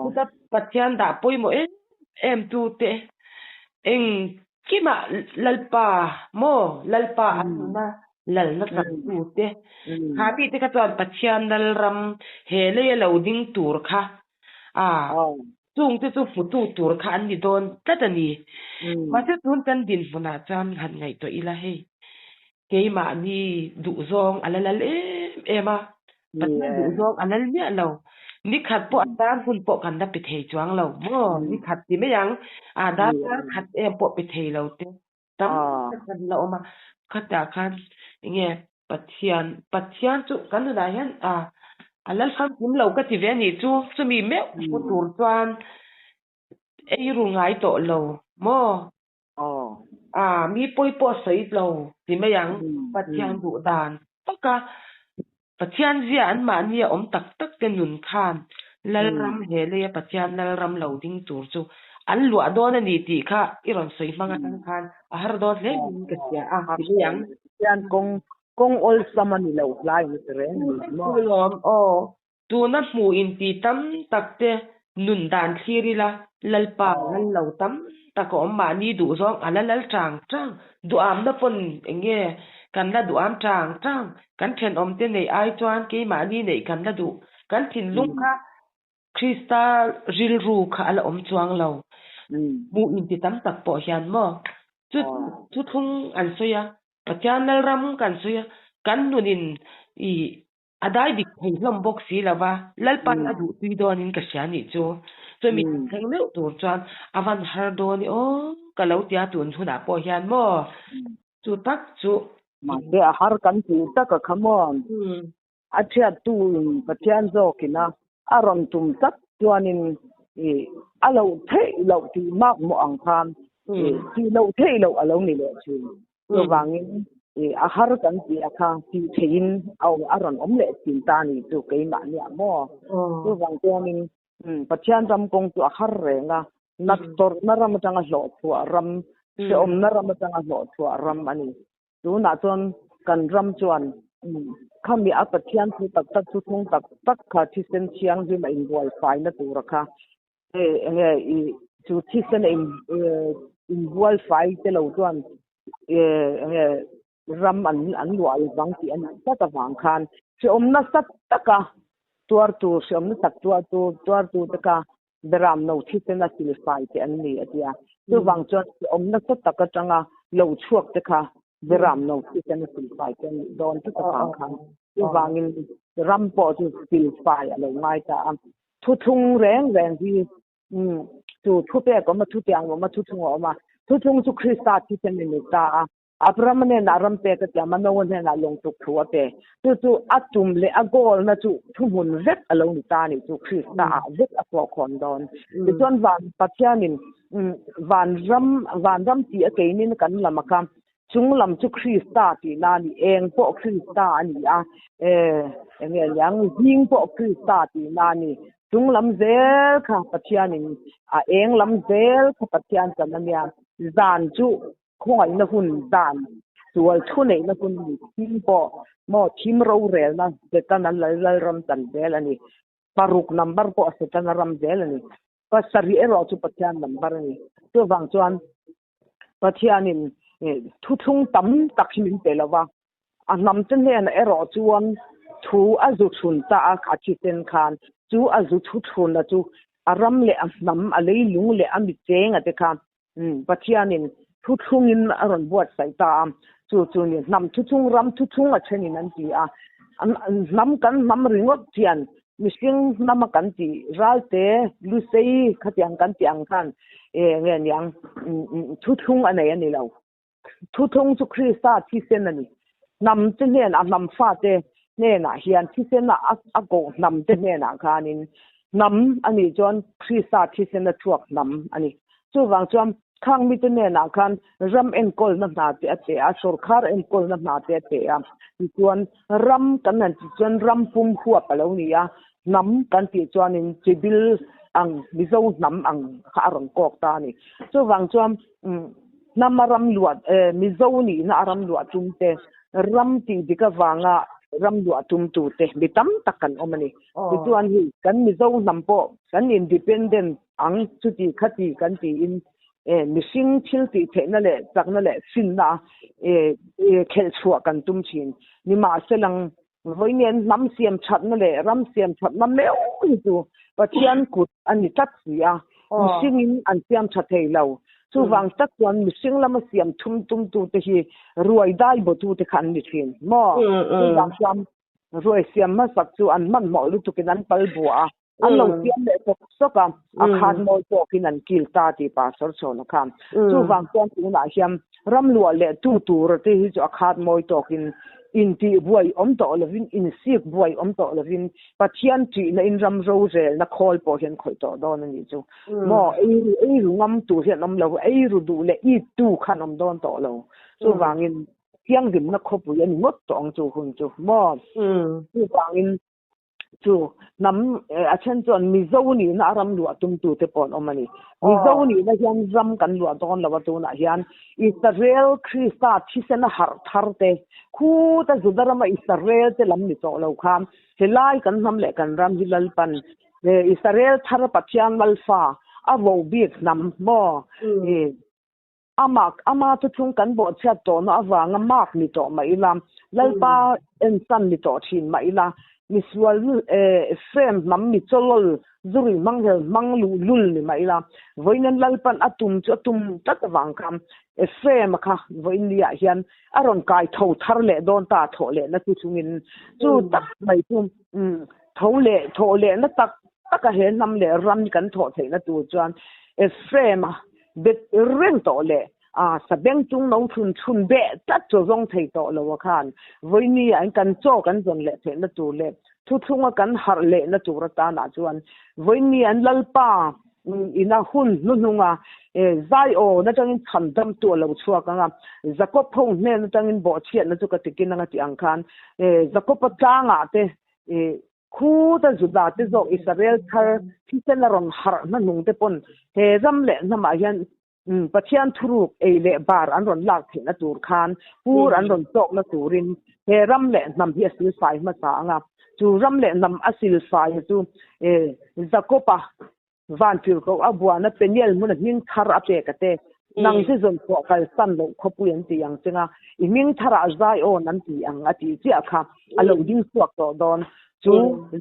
Chuta Pathian dah pawimawh em em tute engkimah Lalpa maw Lalpa an nuna lalna changtute kha mite kha chuan Pathian Lalram he leia lo ding tur kha a chungte chu hmutu tur kha an ni dawn tlat a ni. Mahse tun kan dinhmunah chuan han ngaihtuah ila hei Keimahni duhzawng a la lal em em a, Pathian duhzawng a lal miah lo. Ni khat pawh a tan hun pawh kan la pe thei chuang lo maw? Ni khat ti mai ang, a darkar khat em pawh pe thei lo te tam tak kan la awm a. Khatah khan enge Pathian, Pathian chu kan nunah hian a a lal famkim lo ka ti ve a nih chu, chumi meuh hmu tur chuan ei ru ngai tawh lo maw? Aw. A, mi pawi pawh sawi lo ti mai ang. Pathian duh dan taka Pathian zia an mahni a awm tak tak te nun khan Lalram he leia Pathian Lalram lo ding tur chu an luah dawn a ni tih kha i rawn sawi hmang atang khan a har dawn hle in ka hria a ti mai ang. Pathian kawng kawng awlsam a ni lo hlai ni ti reng a ni maw? Lawm aw. Tuna hmuh inti tam tak te nun dan thlir ila, Lalpa lal lo tam tak a awm mahni duh zawng a la lal chang chang, duhamna pawn eng nge kan la duham chang chang, kan thenawm te neih ai chuan keimahni neih kan la duh, kan thinlung kha Krista rilru kha a la awm chuang lo, hmuh inti tam tak pawh hian maw chu thuthlung an sawi a, Pathian Lalram kan sawi a, kan nunin ih A dai dik thei hlawm bawk si lo va, Lalpan a duh tui dawnin ka hria nih chu. Chumi kan thleng meuh tur chuan a van har dawn i aw ka lo tia tun hunah pawh hian maw chu tak chu. Mahse a har kan tih tak a kha maw? A thiattu in Pathian zawkin a a rawn tum tak chuanin i a loh theih loh tih mak maw ang khan i tih loh theih loh a lo ni leh thin. Chuvangin a har kan tih a kha tih theihin a a rawn awm leh thin ta a ni chu keimah nia maw. Chuvang chuanin Pathian ram kawng chu a har reng a, nat tawrhna ram atanga hlawhchhuah ram, hrehawmna ram atanga hlawhchhuah ram a ni. Tunah chuan kan ram chuan khami a Pathian thu tak tak thu thlung tak tak kha thisen thianghlim a inbual faina tura kha Hei enge i chu thisen a in inbual fai te lo chuan enge ram an an luah lo vang tih a nih tlat avang khan hreawm nasa taka tuar tur hreawm na tak tuar tur tuar tu te kha beram no thisen a sil fai te an ni a ti a chuvang chuan hreawm nasa tak atanga lo chhuak te kha beram no thisen a sil fai te an nih dawn tlat avang khan chuvangin ram pawh chu sil fai a lo ngai ta a. Thuthlung reng reng hi chu thupek awm a, thutiang awm a, thuthlung a awm a. Thuthlung chu Krista thisen a ni ta a. Abrahama hnenah ram pek a tiam a, Noah hnenah lawngtuk thu a pe. Chu chu a tum leh a goal-na chu thuhmun vek a lo ni ta a nih chu, Krista-ah vek a fawhkhawm dawn. Tichuan van Pathianin vanram vanram tih a keinin kan lam a kha, Chung lam chu Krista tihna a ni, eng pawh Krista a ni a, eng nge niang, zing pawh Krista tihna a ni. Chung lam zel kha Pathianin a eng lam zel kha Pathian chan a nia. Zan chu khawngaihna hun, zan sual thu neihna hun a ni. Thim pawh maw thim rorelna Setana lalram chan zel a ni. Paruk number pawh Setana ram zel a ni. Pasarih erawh chu Pathian number a ni. Chuvang chuan Pathianin thuthlung tam tak hi min pe lo va, a hnamte hnenah erawh chuan thu a zu thlun ta a, a thisen khan chu a zu thu thlunna chu a ram leh a hnam, a leilung leh a michenga te kha Pathianin thuthlungin a rawn buatsaih ta a, chu chu ni hnam thuthlung, ram thuthlung a thenin an ti a, hnam kan hnam ringawt hian Mihring hnama kan tih ralte lusei khatiang kan tih ang khan nge niang thuthlung a nei a ni lo. Thuthlung chu Krista thisen a ni. Hnam te hnenah hnam fate hnenah hian thisen a a koh hnam te hnenah khanin hnam a nih chuan Krista thisen a chhuak hnam a ni. Chuvang chuan Khang mite hnenah khan ram enkawlna hna te a pe a, sorkar enkawlna hna te a pe a. Tichuan ram kan han tih chuan ram pum huap a lo ni a, hnam kan tih chuanin chibil ang Mizo hnam ang kha a rawn kawk ta a ni. Chuvang chuan hnam a ram luah Mizo nihna a ram luah tum te, ram tih dik avanga ram luah tum tu te mi tam tak kan awm a ni. Tichuan hei kan Mizo hnam pawh kan independent ang chuti khati kan tiin mihring thil tih theihna leh chakna leh finna khelh chhuah kan tum thin. Nimahselang vawiin hnam siam thatna leh ram siam thatna meuh hi chu Pathian kut a ni tlat si a, mihringin an siam tha thei lo. Chuvang tak chuan mihring lama siam thum tumtute hi ruai dai bawtute kha an ni thin maw? Chuvang chuan ruai siam hmasak chu an hmanhmawh lutukin an pal buah a, an lo siam leh sawk sawk a, a khan mawi tawkin an kil ta tih Pastor Chhawna khan. Chuvang chuan tunah hian ram luah leh tu tur te hi chu a khat mawi tawkin intih buai awm tawh lovin, insik buai awm tawh lovin Pathian ṭihna in ram rorelna khawl pawh hian khawih tawh dawn a nih chu. Maw eiru eiru ngam tur hian awm lo, eiru duh leh it tu khan awm dawn tawh lo. Chuvangin thianghlimna khawpui a ni ngawt tawh ang chu hun chu maw. Chuvangin Chu hnam a then chuan Mizo nihna a ram luah tumtute pawh an awm a ni. Mizo nihna hian ram kan luah dawn lo a tunah hian Israel Krista thisen a harh thar te khuta Juda rama Israel te lam ni tawh lo khan helai kan hnam leh kan ram hi Lalpan Israel thar Pathian Malfa a vo bik hnam maw Amah, ama chu chung kan bawhchhiat tawhna avanga mark ni tawh mah ila, Lalpa ensan ni tawh thin mah ila, misual frame hnam mi chawlawl zurui hmanghel hmang luh lul ni mah ila, vawiin Lalpan a tum chu a tum tlat avang kha Ephraim-a kha vawiin ni-ah hian a rawn kai tho thar leh dawn ta thawh lehna chu chungin chu tak mai chu tho leh thawh lehna tak taka he hnam leh ram kan thawh theihna tur chuan Ephraim-a Bet reng tawh leh a sabeng chung no chhun chhun beh tlat chu zawng thei tawh lo a khan vawiini ah kan chaw kan zawn leh theihna tur leh thuthlunga kan harh lehna tur atanah chuan vawiini an Lalpa ina hun hnuhnunga zai aw atangin chhan damtu a lo chhuak ang a, Jakob ho hnen atangin bawhchhiatna chu ka tikin ang a tih ang khan Jakob-a tlangah te Khuta Juda te zawk Israel thar thisen a rawn harh hnahnung te pawn he ram leh hnamah hian Pathian thuruk ei leh bar an rawn lak theihna tur khan pur an rawn chawkna turin he ram leh hnam hi a silfai hmasa ang a. Chu ram leh hnam a silfai chu Jakob-a Vantirhkoh a buana Peniel hmuna hming thar a pek a te. Nang hi zawn pawh kalsan loh khawpui an ti ang chenga i hming tharah Zion an ti ang a tih chiah kha a lo ding chhuak tawh dawn. Chu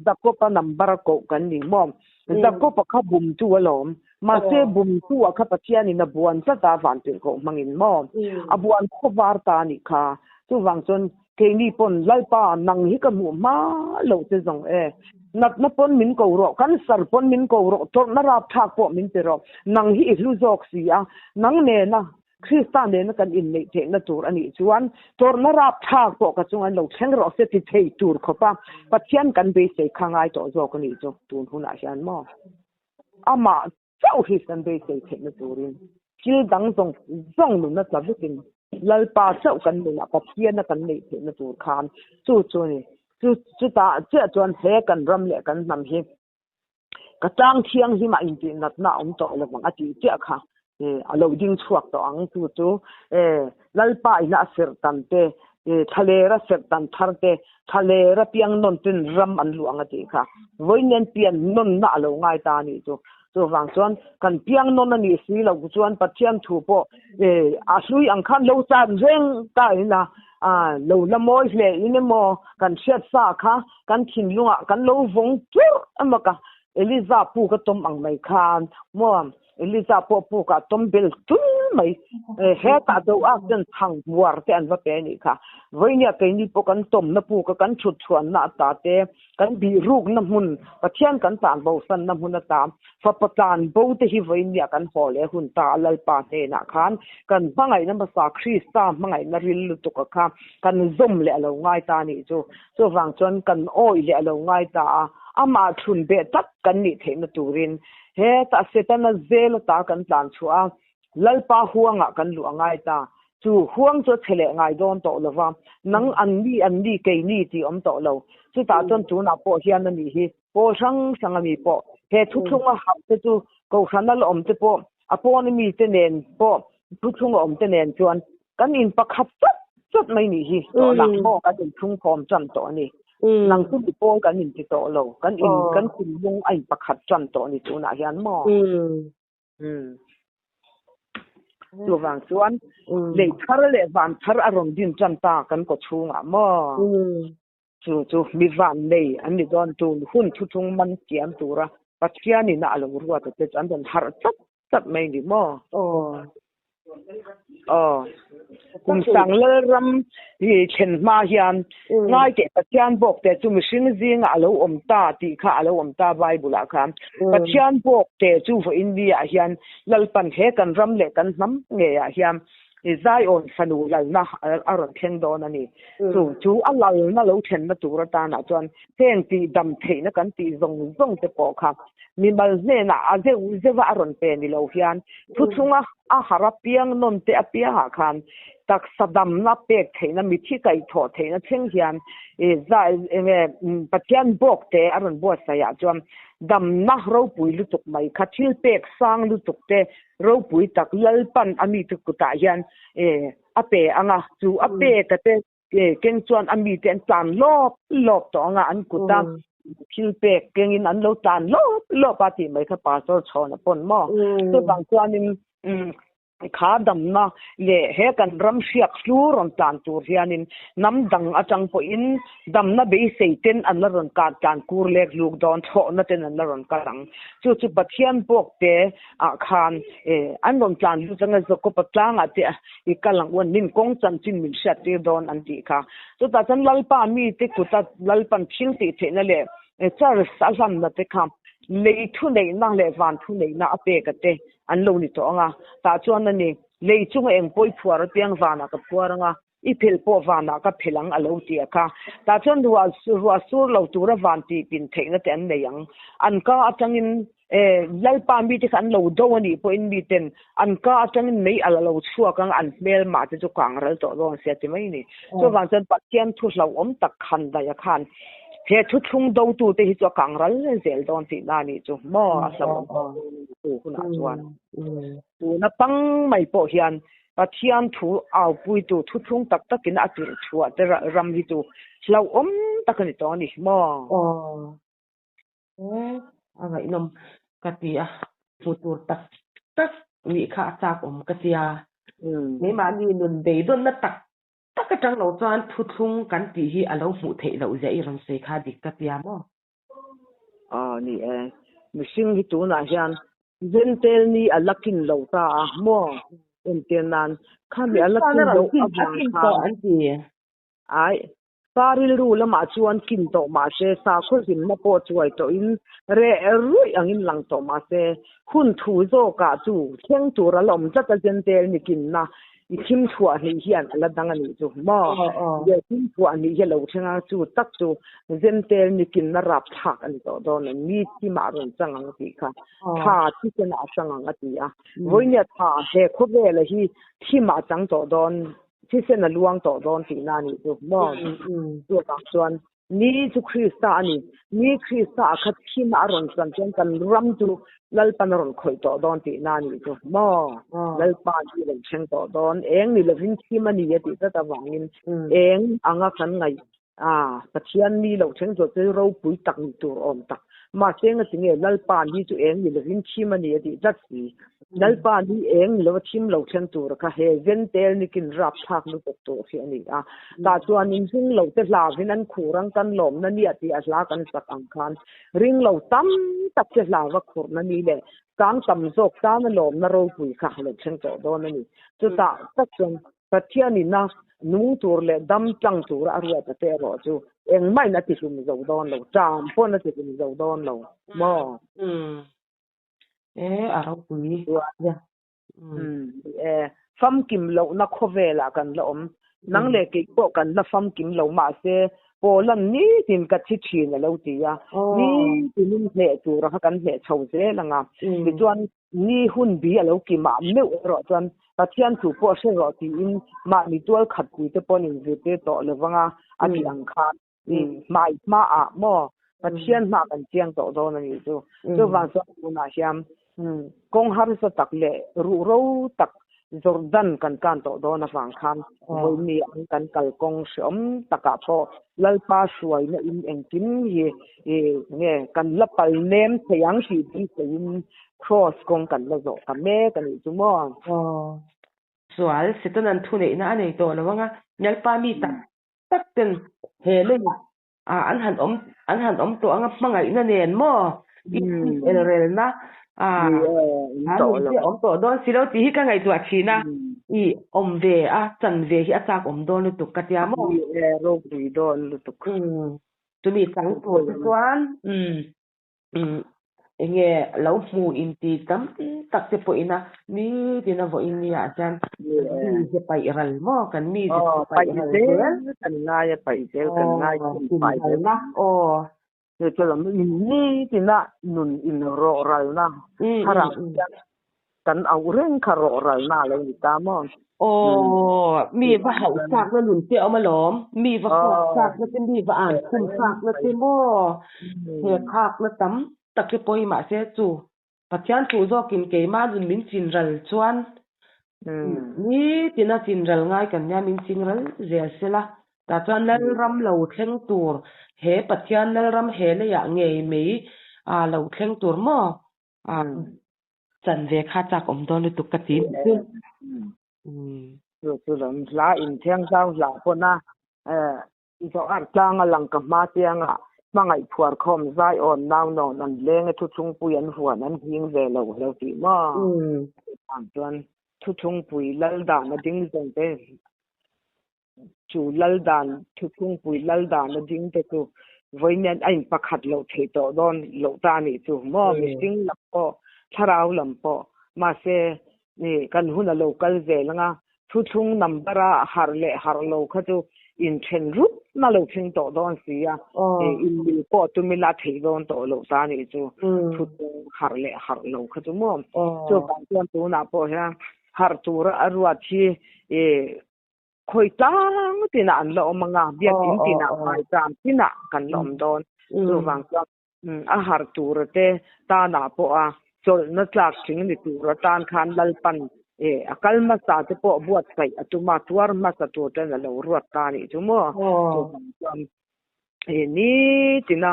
Jakob-a number koh kan ni maw? Jakob-a kha bumtu alawm. Mahse bumtu a kha Pathianin a buan tlat a Vantirhkoh hmangin maw? A buan khawvar ta a nih kha. Chuvang chuan Keini pawn Lalpa nang hi ka hmuh hma lo che zawng e. Natna pawn min ko rawh, cancer pawn min ko rawh, tawrhna rapthlak pawh min pe rawh. Nang hi i hlu zawk si a, nang nena Krista nena kan inneih theihna tur a nih chuan tawrhna rapthlak pawh ka chung an lo thleng rawh se ti thei tur khawpa Pathian kan beisei kha ngai tawh zawk a nih chu tun hunah hian maw? Amah chauh hi kan beisei theihna turin thil dang zawng zawng nunna tla vekin Lalpa chauh kan nunah Pathiana kan neih theihna tur khan chu chu a ni. Chu chutah chiah chuan he kan ram leh kan hnam hi ka tlang thianghlimah intihnatna a awm tawh lo vang a tih chiah kha a lo ding chhuak tawh ang. Chu chu Lalpa ina a serh tan te, thlalera serh tan thar te, thlalera piang nawn ten ram an luh ang a tih kha. Vawiin pian nawnna a lo ngai ta a nih chu. Chuvang chuan kan piang nawn a nih si lo chuan Pathian thu pawh a hlui ang khan lo chan reng ta ila lo la mawi hle in emaw kan hriat sa kha kan thinlungah kan lo vawng churh emaw ka Eliza pu ka tawm ang mai khan maw Eliza pawh pukah tawm bel tul mai. Hetah do ak ten thang buar te an va pe anih kha. Vawinia keini pawh kan tawmna puka kan thut chhuanna ata te, kan bihrukna hmun, Pathian kan tan bosanna hmun ata fapa tlan bo te hi vawinia kan haw leh hun ta a Lalpa hnenah khan kan hmangaihna hmasa Krista hmangaihna ril lutuk a kha kan zawm leh a lo ngai ta anih chu. Chuvang chuan kan awih leh a lo ngai ta a, amah thlun beh tak kan nih theihna turin Hetah Setana zel ata kan tlan chhuah a, Lalpa huangah kan luh a ngai ta. Chu huang chu a chhe leh ngai dawn tawh lo va, nang an ni an ni kei ni tih awm tawh lo. Chutah chuan tunah pawh hian a nih hi pawl hrang hrang a mi pawh he thuthlung a harh te chu Kohhran a la awm te pawh a pawn a mi te nen pawh thuthlung a awm te nen chuan kan in pakhat chat chat mai nih hi tawhna maw kan inchhungkhawm tan tawh a ni. Nang chu mi pawl kan inti tawh lo, kan in kan thinlung a in pakhat tan tawh a ni tunah hian maw. Chuvang chuan lei thar leh van thar a rawn din tan ta kan kaw chhungah maw. Chu chu mi van nei an ni dawn tun hun thuthlung man thiam tura Pathianin a a lo ruat a te chu an rawn harh chat chat mai ni maw? Aw. Kum sang Lalram hi thlen hma hian ngai teh Pathian bawk te chu mihring zingah a lo awm ta tih kha a lo awm ta Bible ah khan. Pathian bawk te chu vawiin ni ah hian Lalpan he kan ram leh kan hnam ngei ah hian I Zion fanu lalna a rawn thleng dawn a ni. Chu chu a lalna lo thlenna tur atanah chuan heng tih dam theihna kan tih zawng zawng te pawh kha mimal hnenah a zeuh zeuha a rawn pe ni lo hian thuchhunga a har apiang nawn te apiangah khan taksa damna pek theihna mithi kaihthawh theihna thleng hian i enge Pathian bawk te a rawn buatsaihah chuan damna ropui lutuk mai kha thil pek sang lutuk te Ropui tak Lalpan a mite kutah hian a pe ang a, chu a pek a te keng chuan a mite an tlan lawp lawp tawh ang a, an kuta thil pek kengin an lo tlan lawp lawp a tih mai kha Pastor Chhawna pawn maw? Chuvang chuanin kha damna leh he kan ram hriak hlu rawn tlan tur hianin hnam dang atang pawhin Damna beisei ten an la rawn kah tlan kur lek luk dawn thlawhna ten an la rawn kal ang. Chu chu Pathian bawk te ah khan an rawn tlan lut anga Jakob-a tlangah te i kal ang u an min kawng chanchin min hriat tir dawn an tih kha. Chutah chuan Lalpa mite kuta Lalpan thil tih theihna leh Charles a hlanna te kha lei thuneihna leh van thuneihna a pek a te an lo ni tawh ang a. Tah chuan a ni, lei chunga eng pawi phuar apiang vanah ka phuar ang a, I phelh pawh vanah ka phelh ang a lo ti a kha. Tah chuan ruah ruah sur lo tura van tih pin theihna te an nei ang. An ka atangin e Lalpa mite kha an lo do a nih pawhin miten an ka atangin mei al a lo chhuak ang an hmelmah te chu kang ral tawh dawn sia ti mai a ni. Chuvang chuan Pathian thu hlauhawm tak khan daih a khan he thuthlung dotute hi chu a kang ral zel dawn tihna a nih chu maw a hlauhawm tu hunah chuan. Tuna pang mai pawh hian Pathian thu aupuitu thuthlung tak takin a tirh chhuah te ram hi chu hlauhawm tak a ni tawh a ni maw? Aw a ngaihnawm ka ti a, hmu tur tak tak nih kha a chak awm ka tia. Keimahni nun beidawnna tak tak atang lo chuan thuthlung kan tih hi a lo hmuh theih loh zia i rawn sawi kha dik ka tia maw? Aw ni e, mihring hi tunah hian Zentel ni a la kin lo ta a maw? Entir nan khami a la kin loh avang khan ai pa rilru lamah chuan kin tawh mahse sakhaw hlimna pawh chuai tawhin reh ruih angin lang tawh mahse hun thu zawkah chu thleng tur a la awm tlat a Zentel ni kinna I thim chhuah hnih hian a la dang a nih chu maw? Nge thim chhuah hnih hi a lo thleng a, chu tak chu Zentel nikin a rap thlak a ni tawh dawn a, mi thimah a rawn chang ang tih kha thla thisenah a chang ang a ti a. Vawinia thla he khawvela hi thimah a chang tawh dawn, thisen a luang tawh dawn tihna a nih chu maw? Chuvang chuan Ni chu Krista a ni. Ni Krista a kha thim a rawn chuan chuan kan ram chu Lalpan a rawn khawih tawh dawn tihna a nih chu maw? Lalpa hi a rawn thleng tawh dawn. Eng ni lovin thim a ni a tih tlat avangin eng anga kan ngaih a Pathian ni lo thleng tawh chu ropui tak ni tur awm tak. Mahse ngatinge Lalpa ni chu eng ni lovin thim a ni a tih tlat si. Lalpa ni eng ni lova thim lo thleng tur kha he zentel nikin rap thlak lutuk tur hi a ni a. Tah chuanin ring lo te hlavin an khur ang kan lawmna nia tih a hla kan sak ang khan ring lo tam tak te hlava khurna ni leh tang tam zawk tana lawmna ropui kha a lo thleng tawh dawn a ni. Chutah tak chuan Pathianin a nung tur leh dam tlang tura a ruat a te erawh chu engmah in a tihlum zo dawn lo, ṭam pawn a tihlum zo dawn lo maw? E a ropui. E famkim lohna khawvelah kan la awm. Nang leh kei pawh kan la famkim lo mahse. Pawlan nitin ka thi thin a lo ti a, nitinin hneh tura kha kan hneh chho zel ang a. Tichuan, ni hun bi a lo ki mah meuh erawh chuan Pathian thu pawh hre rawh tiin mahni tual khat pui te pawn inzirtir tawh lo vang a, a tih ang khan hmai hmaah maw Pathian hma kan chiang tawh dawn a nih chu. Chuvang chuan tunah hian kawng harsa tak leh ruhro tak Jordan kan kan tawh dawn avang khan vawiin ang kan kalkawng hreawm takah pawh Lalpa hruaina in engkim hi nge kan la pal nem thei ang tih beiseiin Kraws kawng kan la zawh ta mek a nih chu maw. Sual Setanan thuneihna a nei tawh lo anga Lalpa mi tak tak ten he lei ah an han awm an han awm tawh anga hmangaihna nen maw elrelna ah awm tawh dawn si lo tih hi ka ngaihtuah thin a i awm ve a chan ve hi a chak awm dawn lutuk ka tia maw ropui dawn lutuk chumi chang tur te chuan Enge lo hmu inti tam tak te pawhin a nitin a vawiin ni ah hian kan mi ze paih ral maw kan mi ze paih ral zel kan ngai a paih zel kan ngai paih zel na aw chu chu lam nitin a nun in rawh ral na thlarau hian kan auh reng kha rawh ral na lo ni ta maw Aw mi va hauh chak na nun te a awm alawm mi va huat chak na te mi va an khum chak na te maw he khak na tam tak hi pawi mahse chu Pathian thu zawkin keimah nun min chin ral chuan nitin a chin ral ngai kan nia min ching ral zel sela tah chuan Lalram lo thleng tur he Pathian Lalram he leiah ngei mai a lo thleng tur maw Chan ve kha chak awm dawn lutuk ka ti nih chu. Chu chu lam hla in thiang zau hla pawn a Zoar tlang a lang ka hma chiang a hmangaih phuar khawm zai awn nau nawn an leng e thuthlungpui an huan an hing ve lo a lo ti maw. Chuvang chuan thuthlungpui lal dan a ding zawng te chu lal dan thuthlungpui lal dan a ding te chu vawiin a in pakhat loh theih tawh dawn loh ta a nih chu maw mihring lam pawh thlarau lam pawh mahse kan hun a lo kal zel anga thuthlung number a harh leh harh lo kha chu inthen rup na lo thleng tawh dawn si a inmil pawh tumila theih dawn tawh loh ta a nih chu thuthlung harh leh harh lo kha chu maw chuvang chuan tunah pawh hian harh tura a ruat hi Khawi tlang tinah an la awm anga, biakinn tinah, hmaicham tinah kan la awm dawn. Chuvang chuan a harh tura te tanah pawha chawlhna tlak thing ni tur atan khan Lalpan a kal hmasa te pawh buatsaih a tum a, tuar hmasa tur ten a lo ruat ta a nih chu maw. Chuvang chuan nitina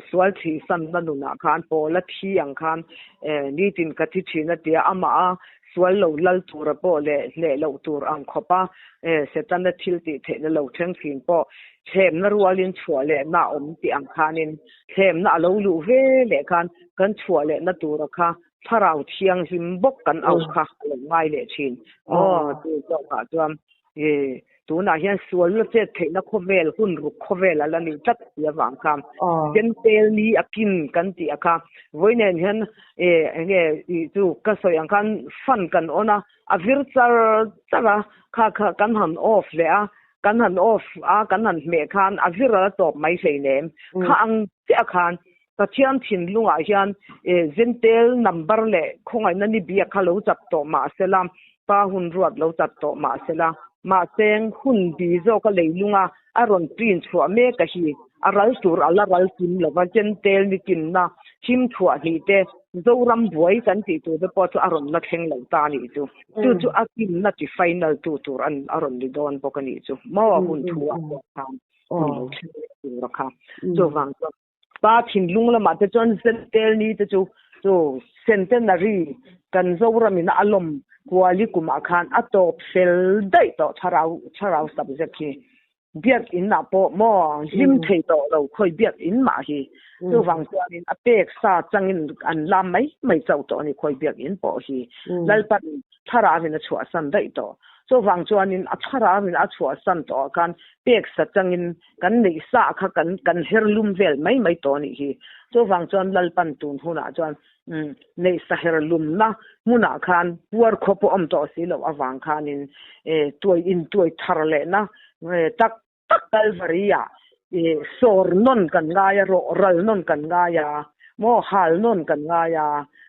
sual thihsanna nunah khan Paula thi ang khan nitin ka thi thin a tia amah a sual lo lal tura pawh leh hneh loh tur ang khawpa Setana thil tih theihna lo thleng thin pawh thlemna rualin chhuah lehna a awm tih ang khanin thlemna a lo luh ve leh khan kan chhuah lehna tura kha thlarau thianghlim bawk kan auh kha a lo ngai leh thin. Aw chu zawkah chuan Tunah hian sual la chet theihna khawvel, hun ruk khawvel a la nih tlat si avang kha Jentail ni a kin kan tih a kha. Vawiin hian enge chu ka sawi ang khan fan kan on a, a vir char char a, kha kha kan han off leh a, kan han off a, kan han hmeh khan a vir a la tawp mai hleinem. Kha ang chiah khan Pathian thinlungah hian Jentail number leh khawngaihna ni biak kha lo chat tawh mah sela, pa hun ruat lo chat tawh mah sela, mahse hun bi zawka leilunga a rawn print chhuah mek a hi a ral tur a la ral kim lova, Jentail ni kimna thim thuah hnih te Zoram buai kan tih tur te pawh chu a rawn la thleng lo ta a nih chu. Chu chu a kimna ti final tu tur a rawn ni dawn bawk a nih chu. Maw hun thu ah pawh khan hun lo thleng leh tur a kha. Chuvang chuan Pa thinlung lamah te chuan Zentel ni te chu chu centenary kan Zoram in a lawm kuali kumah khan a tawp fel daih tawh thlarau thlarau subject hi biakinn ah pawh maw hlim thei tawh lo khawi biakinn mah hi chuvang chuanin a pek sa changin an lam mai mai chauh tawh a ni khawi biakinn pawh hi Lalpan thlarau in a chhuahsan daih tawh chuvang chuanin a thlarau in a chhuahsan tawh ah khan pek sa changin Kan neih sa kha kan kan her lum vel mai mai tawh a nih hi. Chuvang chuan Lalpan tun hunah chuan neih sa her lumna hmunah khan puar khaw pawh awm tawh si loh avang khanin tuai intuai thar lehna tak tak Kalvari-ah Sawr nawn kan ngai a, rawh ral nawn kan ngai a, maw hal nawn kan ngai a,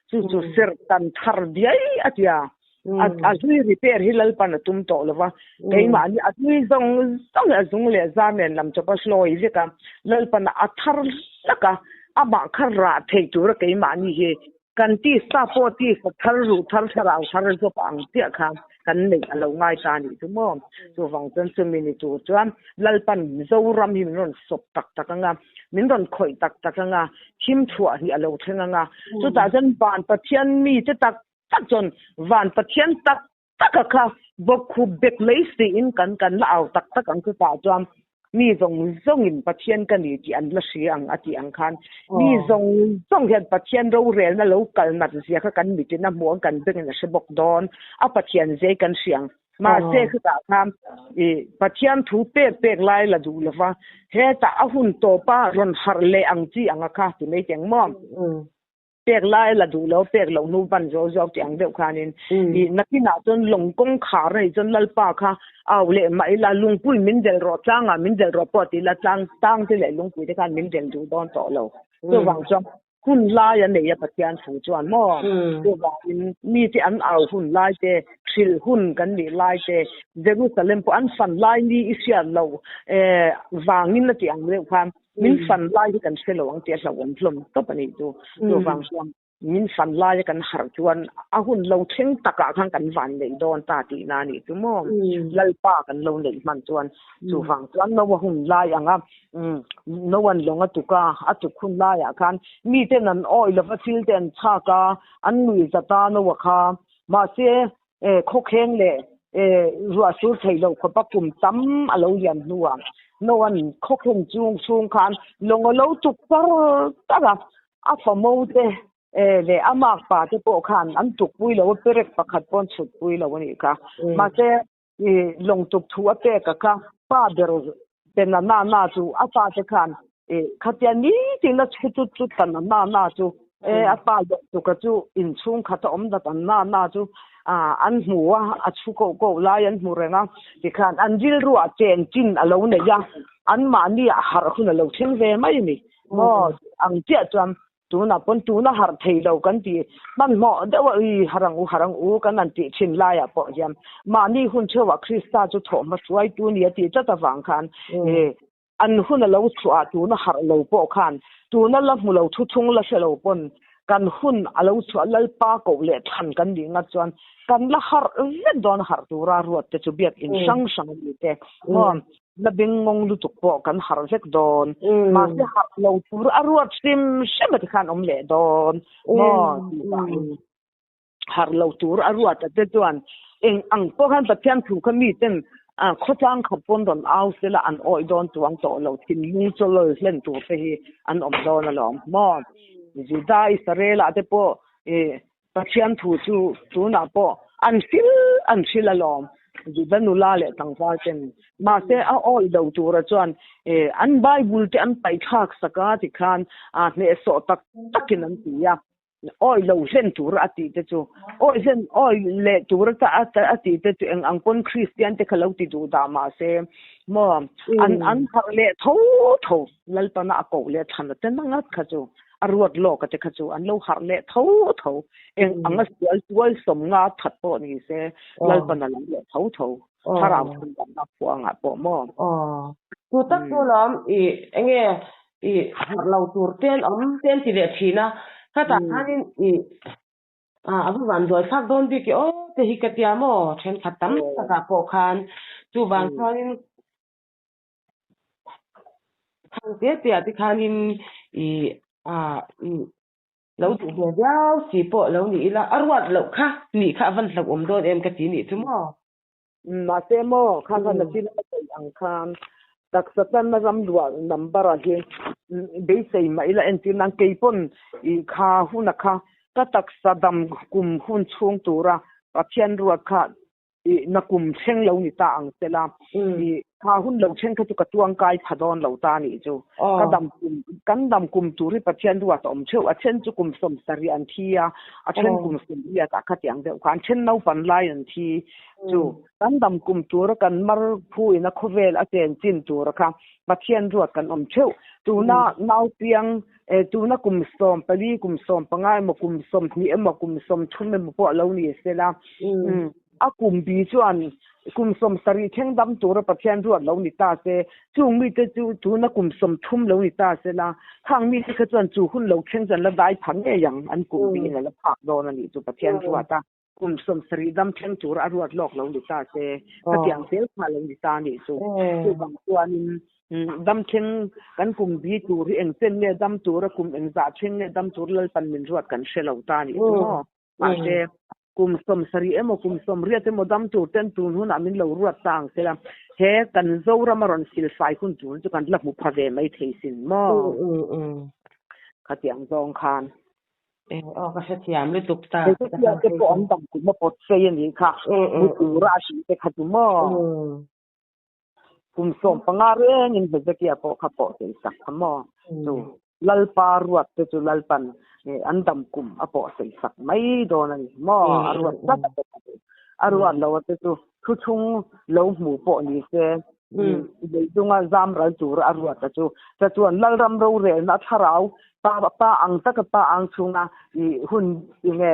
chu chu serh tan thar diai a ti a. A hlui repair hi Lalpan a tum tawh lo va, keimahni a hlui zawng zawng hi a zung leh zar nen lam chawp a hlawi vek a, Lalpan a thar hlak a, amah kha rah thei tura keimahni hi Kan tisa pawh tisa thar ruh thar thlarau thar zawk ang chiah kha kan neih a lo ngai ta anih chu maw. Chuvang chuan chumi ni tur chuan Lalpan Mizoram hi min rawn sawp tak tak anga, min rawn khawih tak tak anga, thim chhuah hnih a lo thleng anga, chutah chuan Van Pathian mite tak tak chuan Van Pathian tak taka kha bawkkhup bek mai siin kan kan la au tak tak ang chutah chuan mi zawng zawngin Pathian ka ni tih an la hria ang a tih ang khan mi zawng zawng hian Pathian rorelna lo kal nat zia kha kan mitin a hmu ang kan bengin a hre bawk dawn a Pathian zai kan hria ang mahse chutah khan i Pathian thu pek pek lai la duh lova hetah a hun tawpa rawn harh leh ang chi anga kha ti mai teng maw. Pek lai la duh lo, pek loh hnu ban zawk zawk tih ang deuh khanin i nakinah chuan lawng kawngkhar a nih chuan Lalpa kha au leh mah ila lungpui min del rawh, tlangah min del rawh pawh ti ila tlang tang te leh lungpui te khan min del duh dawn tawh lo. Chuvang chuan hun lai a nei a Pathian thu chuan maw? Chuvangin mite an au hun lai te, hrilh hun kan nih lai te, Jerusalem pawh an fan lai ni i hriat loh vangin a tih ang deuh khan Min fan lai hi kan hre lo ang tih a hlauhawm hlawm tawp a nih chu. Chuvang chuan min fan laia kan harh chuan a hun lo thleng takah khan kan van neih dawn ta tihna a nih chu maw. Lalpa kan lo neih hman chuan chuvang chuan Noa hun lai anga Noa'n lawng a tuk a, a tuk hun laiah khan miten an awih lova thil te an chhak a, an nui zat a Noa kha. Mahse Khawkheng leh ruah sur thei lo khawpa kum tam a lo lian hnuah Noa'n khawkheng chung chhung khan lawng a lo tuk tar tar a, a famo te leh a makpa te pawh khan an tukpui lo a, perek pakhat pawh an chhutpui lo a nih kha. Mahse, lawng tuk thu a pek a kha pa ber pe na na na chu a pa te khan khatia nitin a chhu chut chut ta na na na chu e a pa lawng tuka chu inchhung khat a awm dat an na na chu an hmu a a chhu koh koh lai an hmu reng a tikhan an rilruah chen chin a lo nei a anmahni ah harh hun a lo thleng ve mai a ni maw ang chiah chuan Tunah pawn tuna harh thei lo kan ti hmanhmawh deuh a, ui harh ang u harh ang u kan han tih thin laiah pawh hian mahni hun theuhah Krista chu thawhhma hruaitu ni a tih tlat avang khan an hun a lo chhuah tuna harh lo pawh khan tuna la hmu lo thuthung la hre lo pawn kan hun a lo chhuah Lalpa koh leh thlan kan nih ngat chuan kan la harh vek dawn harh tura ruat te chu biakinn hrang hrang a ni te maw. La beng ngawng lutuk pawh kan harh vek dawn. Mahse harh lo tur a ruat hrim hrim a ti khan awm leh dawn maw tih vangin harh lo tur a ruat a te chuan eng ang pawh khan Pathian thu kha miten khawtlang khat pawn rawn au sela an awih dawn chuang tawh lo thinlung chawlawl hlen tur te hi an awm dawn alawm maw. Juda Israel ah te pawh Pathian thu chu tunah pawh an hril an hril alawm, Juda nula leh tlangval ten. Mahse a awih lo tura chuan an Bible te an paihthlak sak a tikhan hnehsawh tak takin an ti a, awih lo hlen tura a tih te chu, awih hlen awih leh tura a tih te chu eng ang pawn Kristian te kha lo ti duh dah mahse maw an an harh leh tho tho Lalpana a koh leh thlan a ten ang ngat kha chu. A ruat lawk a te kha chu an lo harh leh tho tho. Eng ang a sual tual sawm nga that pawh ni se Lalpan a lo leh tho tho. Thlarau chhan danna phuangah pawh maw? Aw. Chu tak chu lawm i enge i harh lo tur te an awm te an ti leh thin a. Khatah khanin i a va van duai thlak dawn bik i aw te hi ka tia maw thenkhat tam takah pawh khan chuvang chuanin Thang te te ah te khanin i ah i lo duh ve viau si pawh lo ni ila a ruat loh kha nih kha a van hlauhawm dawn em ka ti nih chu maw. Mahse maw kha khan a chin a sawi ang khan taksa tanna ram luah number ah hi beisei mah ila entir nan keipawn i kha huna kha ka taksa dam kum hun chhung tura Pathian ruat kha. I nakum thleng lo ni ta ang sela, i kha hun lo thleng kha chu ka tuangkai pha dawn lo ta nih chu. Ka dam kum, kan dam kum tur hi Pathian ruat a awm theuh. A then chu kum 70 an thi a, a then kum 80 ah khatiang deuh kha, an then naupan lai an thi chu. Kan dam kum tura kan mar phu in a khawvel a chen chin tura kha Pathian ruat kan awm theuh. Tuna naupiang tuna kum 14, kum 15 emaw, kum 20 emaw, kum 30 emaw pawh lo ni sela, a kum bi chuan kum 70 thleng dam tura Pathian ruat lo ni ta se, chung mite chu tuna kum 30 lo ni ta sela, khang mite kha chuan chu hun lo thleng chu an la dai pha ngei ang, an kum biin a la phak dawn a nih chu Pathian ruat a. Kum 70 dam thleng tura a ruat lawk lo ni ta se, khatiang zel kha lo ni ta nih chu. Chuvang chuanin dam thleng kan kum bi tur hi eng chen nge dam tura kum engzah thleng nge dam tur Lalpan min ruat kan hre lo ta nih chu maw. Mahse, kum 70 emaw kum 80 emaw dam tur ten tun hunah min lo ruat ta ang sela, he kan Zoram a rawn silfai hun tur chu kan la hmu pha ve mai thei sin maw. Khatiang zawng khan. Aw ka hrethiam lutuk ta. Hezekia te pawh an dam kum a pawt sei a nih kha. Mu tura a hrilh te kha chu maw. Kum 15 rengin Hezekia pawh kha pawh sei sak kha maw. Chu Lalpa ruat te chu Lalpan an dam kum a pawh sei sak mai dawn a ni maw. A ruat tlat a te kha chu. A ruat lo a te chu thu chhung lo hmu pawh ni se leidunga zam ral tura a ruat a chu. Chuan Lalram rorelna thlarau pa pa ang taka pa ang chhunga i hun enge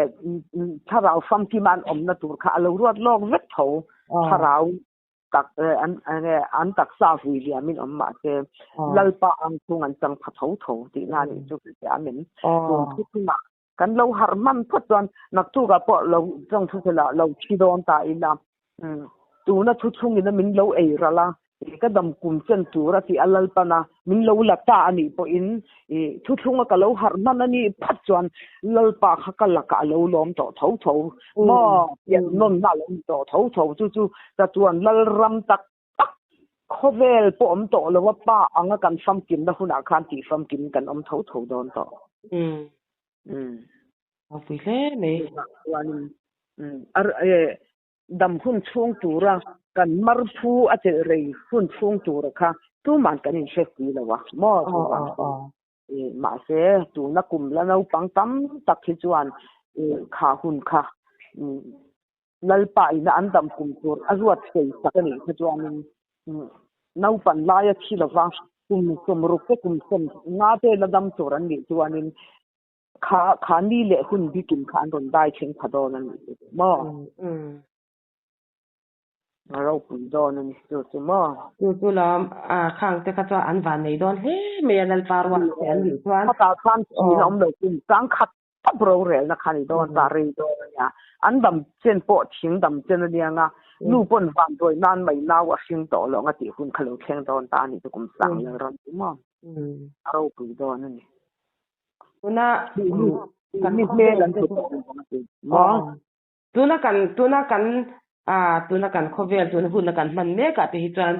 thlarau famkima an awmna tur kha a lo ruat lawk vek tho. Thlarau tak an enge an taksa vui liamin awm mahse Lalpa ang chhung an chang pha tho tho tihna anih chu ka amen. Tun thu thungah kan lo harh hman phawt chuan naktukah pawh lo tawng thu sela lo thi dawn ta ila. Tuna thu chhungin a min lo ei ral a, ka dam kum chen tur a tih a Lalpan a, min lo la ta a nih pawhin thu thlunga ka lo harh hman a nih phat chuan Lalpa kha ka lakah a lo lawm tawh tho tho maw, pian nawnna a lo ni tawh tho tho. Chu chu chatuan Lalram tak tak khawvel pawh awm tawh lo a, pa anga kan famkimna hunah khan tih famkim kan awm tho tho dawn tawh. Ropui hle mai. Chuanin dam hun chhung tura kan mar phu a chelh rei hun chhung tura kha tuman kan inhre si lo a maw chuvang chuan mahse tuna kum la naupang tam tak hi chuan kha hun kha Lalpa ina an dam kum tur a ruat sei sak a nih kha chuanin naupan laia thi lova kum 60 te kum 50 te la dam tur an nih chuanin kha kha ni leh hun bikin kha an rawn dai thleng pha dawn a nih chu maw. A ropui dawn a ni chu chu maw. Chu chu lam a khang te kha chuan an van nei dawn hle mai a Lalpa ruat te an nih chuan. Khatah khan thihna awm lo kum chang khat tawp rorelna kha ni dawn ta rei dawn a nia. An dam chen pawh thing dam chen a nia nga nu pawn van dawi nan mai nau a hring tawh lo ang a tih hun kha lo thleng dawn ta a nih chu kum sang Lalram chu maw. A ropui dawn a ni. Tuna kan mi hmel an hmu tawh maw? Tuna kan tuna kan tuna kan khawvel tuna hun a kan hman mek ah te hi chuan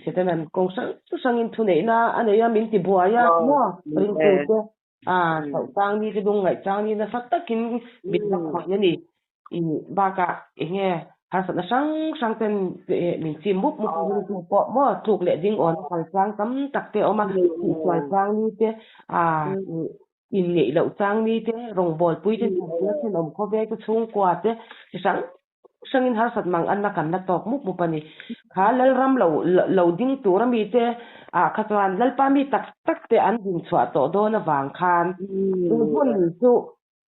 Satan an kawng hrang hrangin thuneihna a nei a min ti buai a maw? Ringtu te chauh chang ni te lung ngaih chang ni nasa takin min la khawih a ni. Bakah enge harsatna hrang hrang ten min chim mup mup a ringtu pawh maw tluk leh ding awn kal chang tam tak te a awm a, tihsual chang ni te inngeih loh chang ni te, rawngbawlpui te nen thenawm khawvel te chhungkua te chi hrang hrangin harsat mang anna kan la tawk mup mup a ni. Kha Lalram lo lo ding tur ami te ah kha chuan Lalpa mi tak tak te an din chhuah tawh dawn avang khan tun hun chu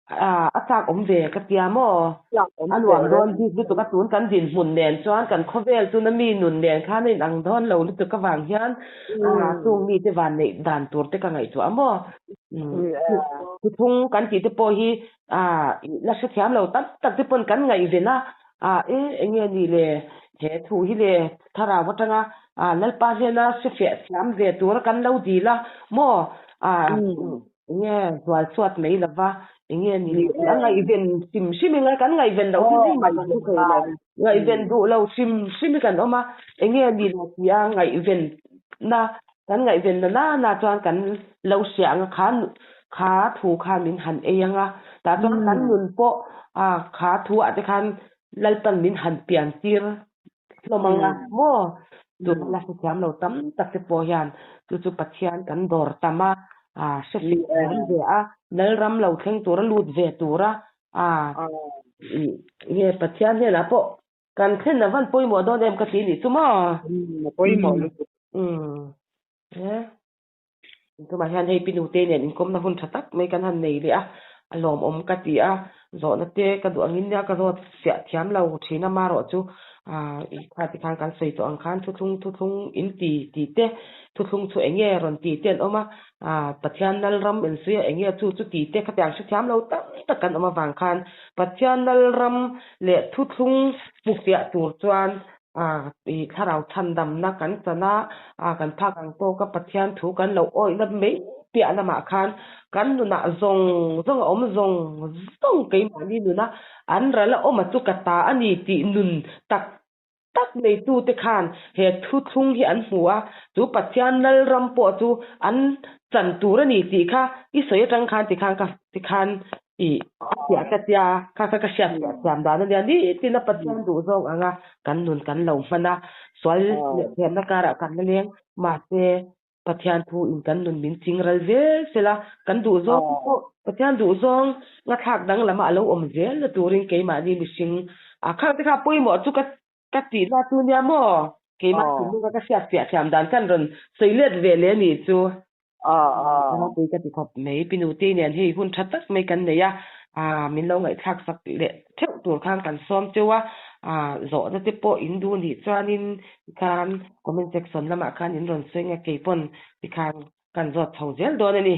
a chak awm ve ka tia maw? A nuam dawn bik lutuk a tun kan dinhmun nen chuan kan khawvel tuna mi nun nen khan a inang dawn lo lutuk avang hian chung mite van neih dan tur te ka ngaihtuah a maw? Thuthung kan tih te pawh hi la hrethiam lo tam tak te pawn kan ngaihven a, e enge ni le he thu hi le thlarau atanga Lalpa hnena hrefiah thiam ve tura kan lo dil a maw? Enge zual chhuat mai lova enge ni le a ngaihven hrim hrim in kan ngaihven loh hi hei mah kan hre thei lo ngaihven duh lo hrim hrim hi kan awm a enge ni le tia ngaihven na kan ngaihven na na na chuan kan lo hria ang a kha kha thu khan min han ei ang a tah chuan kan nun pawh a kha thu ah te khan. Lalpan min han pian tir hlawm ang a maw? Tuna la hrethiam lo tam tak te pawh hian chu chu Pathian kan dawr tam a, hrefiah thiam ve a, Lalram lo thleng tura lut ve tura nge Pathian hnenah pawh kan thlen a van pawimawh dawn em ka ti nih chu maw? A pawimawh lutuk. Tumah hian hei pi nute nen inkawmna hun tha tak mai kan han nei leh a, a lawmawm ka ti a, zawhna te ka duh angin nia ka zawt fiah thiam lo thin a, marawh chu kha ti khan kan sawi tawh ang khan thuthlung thuthlung in ti tih te, thuthlung chu eng nge rawn tih te an awm a, Pathian Lalram insuia eng nge chu chu tih te khatiang hrethiam lo tam tak kan awm avang khan Pathian Lalram leh thuthlung hmufiah tur chuan I thlarau chhandamna kan chan a, kan phak ang tawka Pathian thu kan lo awihna mai piah lamah khan kan nunah zawng zawng a awm zawng zawng keimahni nuna an ral a awm a chu ka ta a ni tih nun tak tak neitute khan he thuthlung hi an hmu a, chu Pathian Lalram pawh chu an chan tur a ni tih kha i sawi atang khan tikhan ka tikhan I a fiah ka tia, kha kha ka hriat fiah thiam dan a nia, nitin a Pathian duh zawng anga kan nun kan lo hman a, sual leh thiamna karah kan la leng, mahse Pathian thu in kan nun min ching ral zel sel a, kan duh zawng pawh Pathian duh zawng nga thlak danglam a alo awm zel na turin keimahni mihring a khang te kha pawimawh chu ka ka tih na chu nia maw? Keimah thinlung kha ka hriat fiah thiam dan khan rawn sawi let ve leh a nih chu. Ropui ka ti khawp mai. Pi Nutei nen hei hun tha tak mai kan nei a, min lo ngaihthlak sak leh theuh tur khan kan sawm cheu a, zawhna te pawh in duh nih chuanin tikhan comment section lamah khan in rawn sawi ang a, kei pawn tikhan kan zawt chho zel dawn a ni.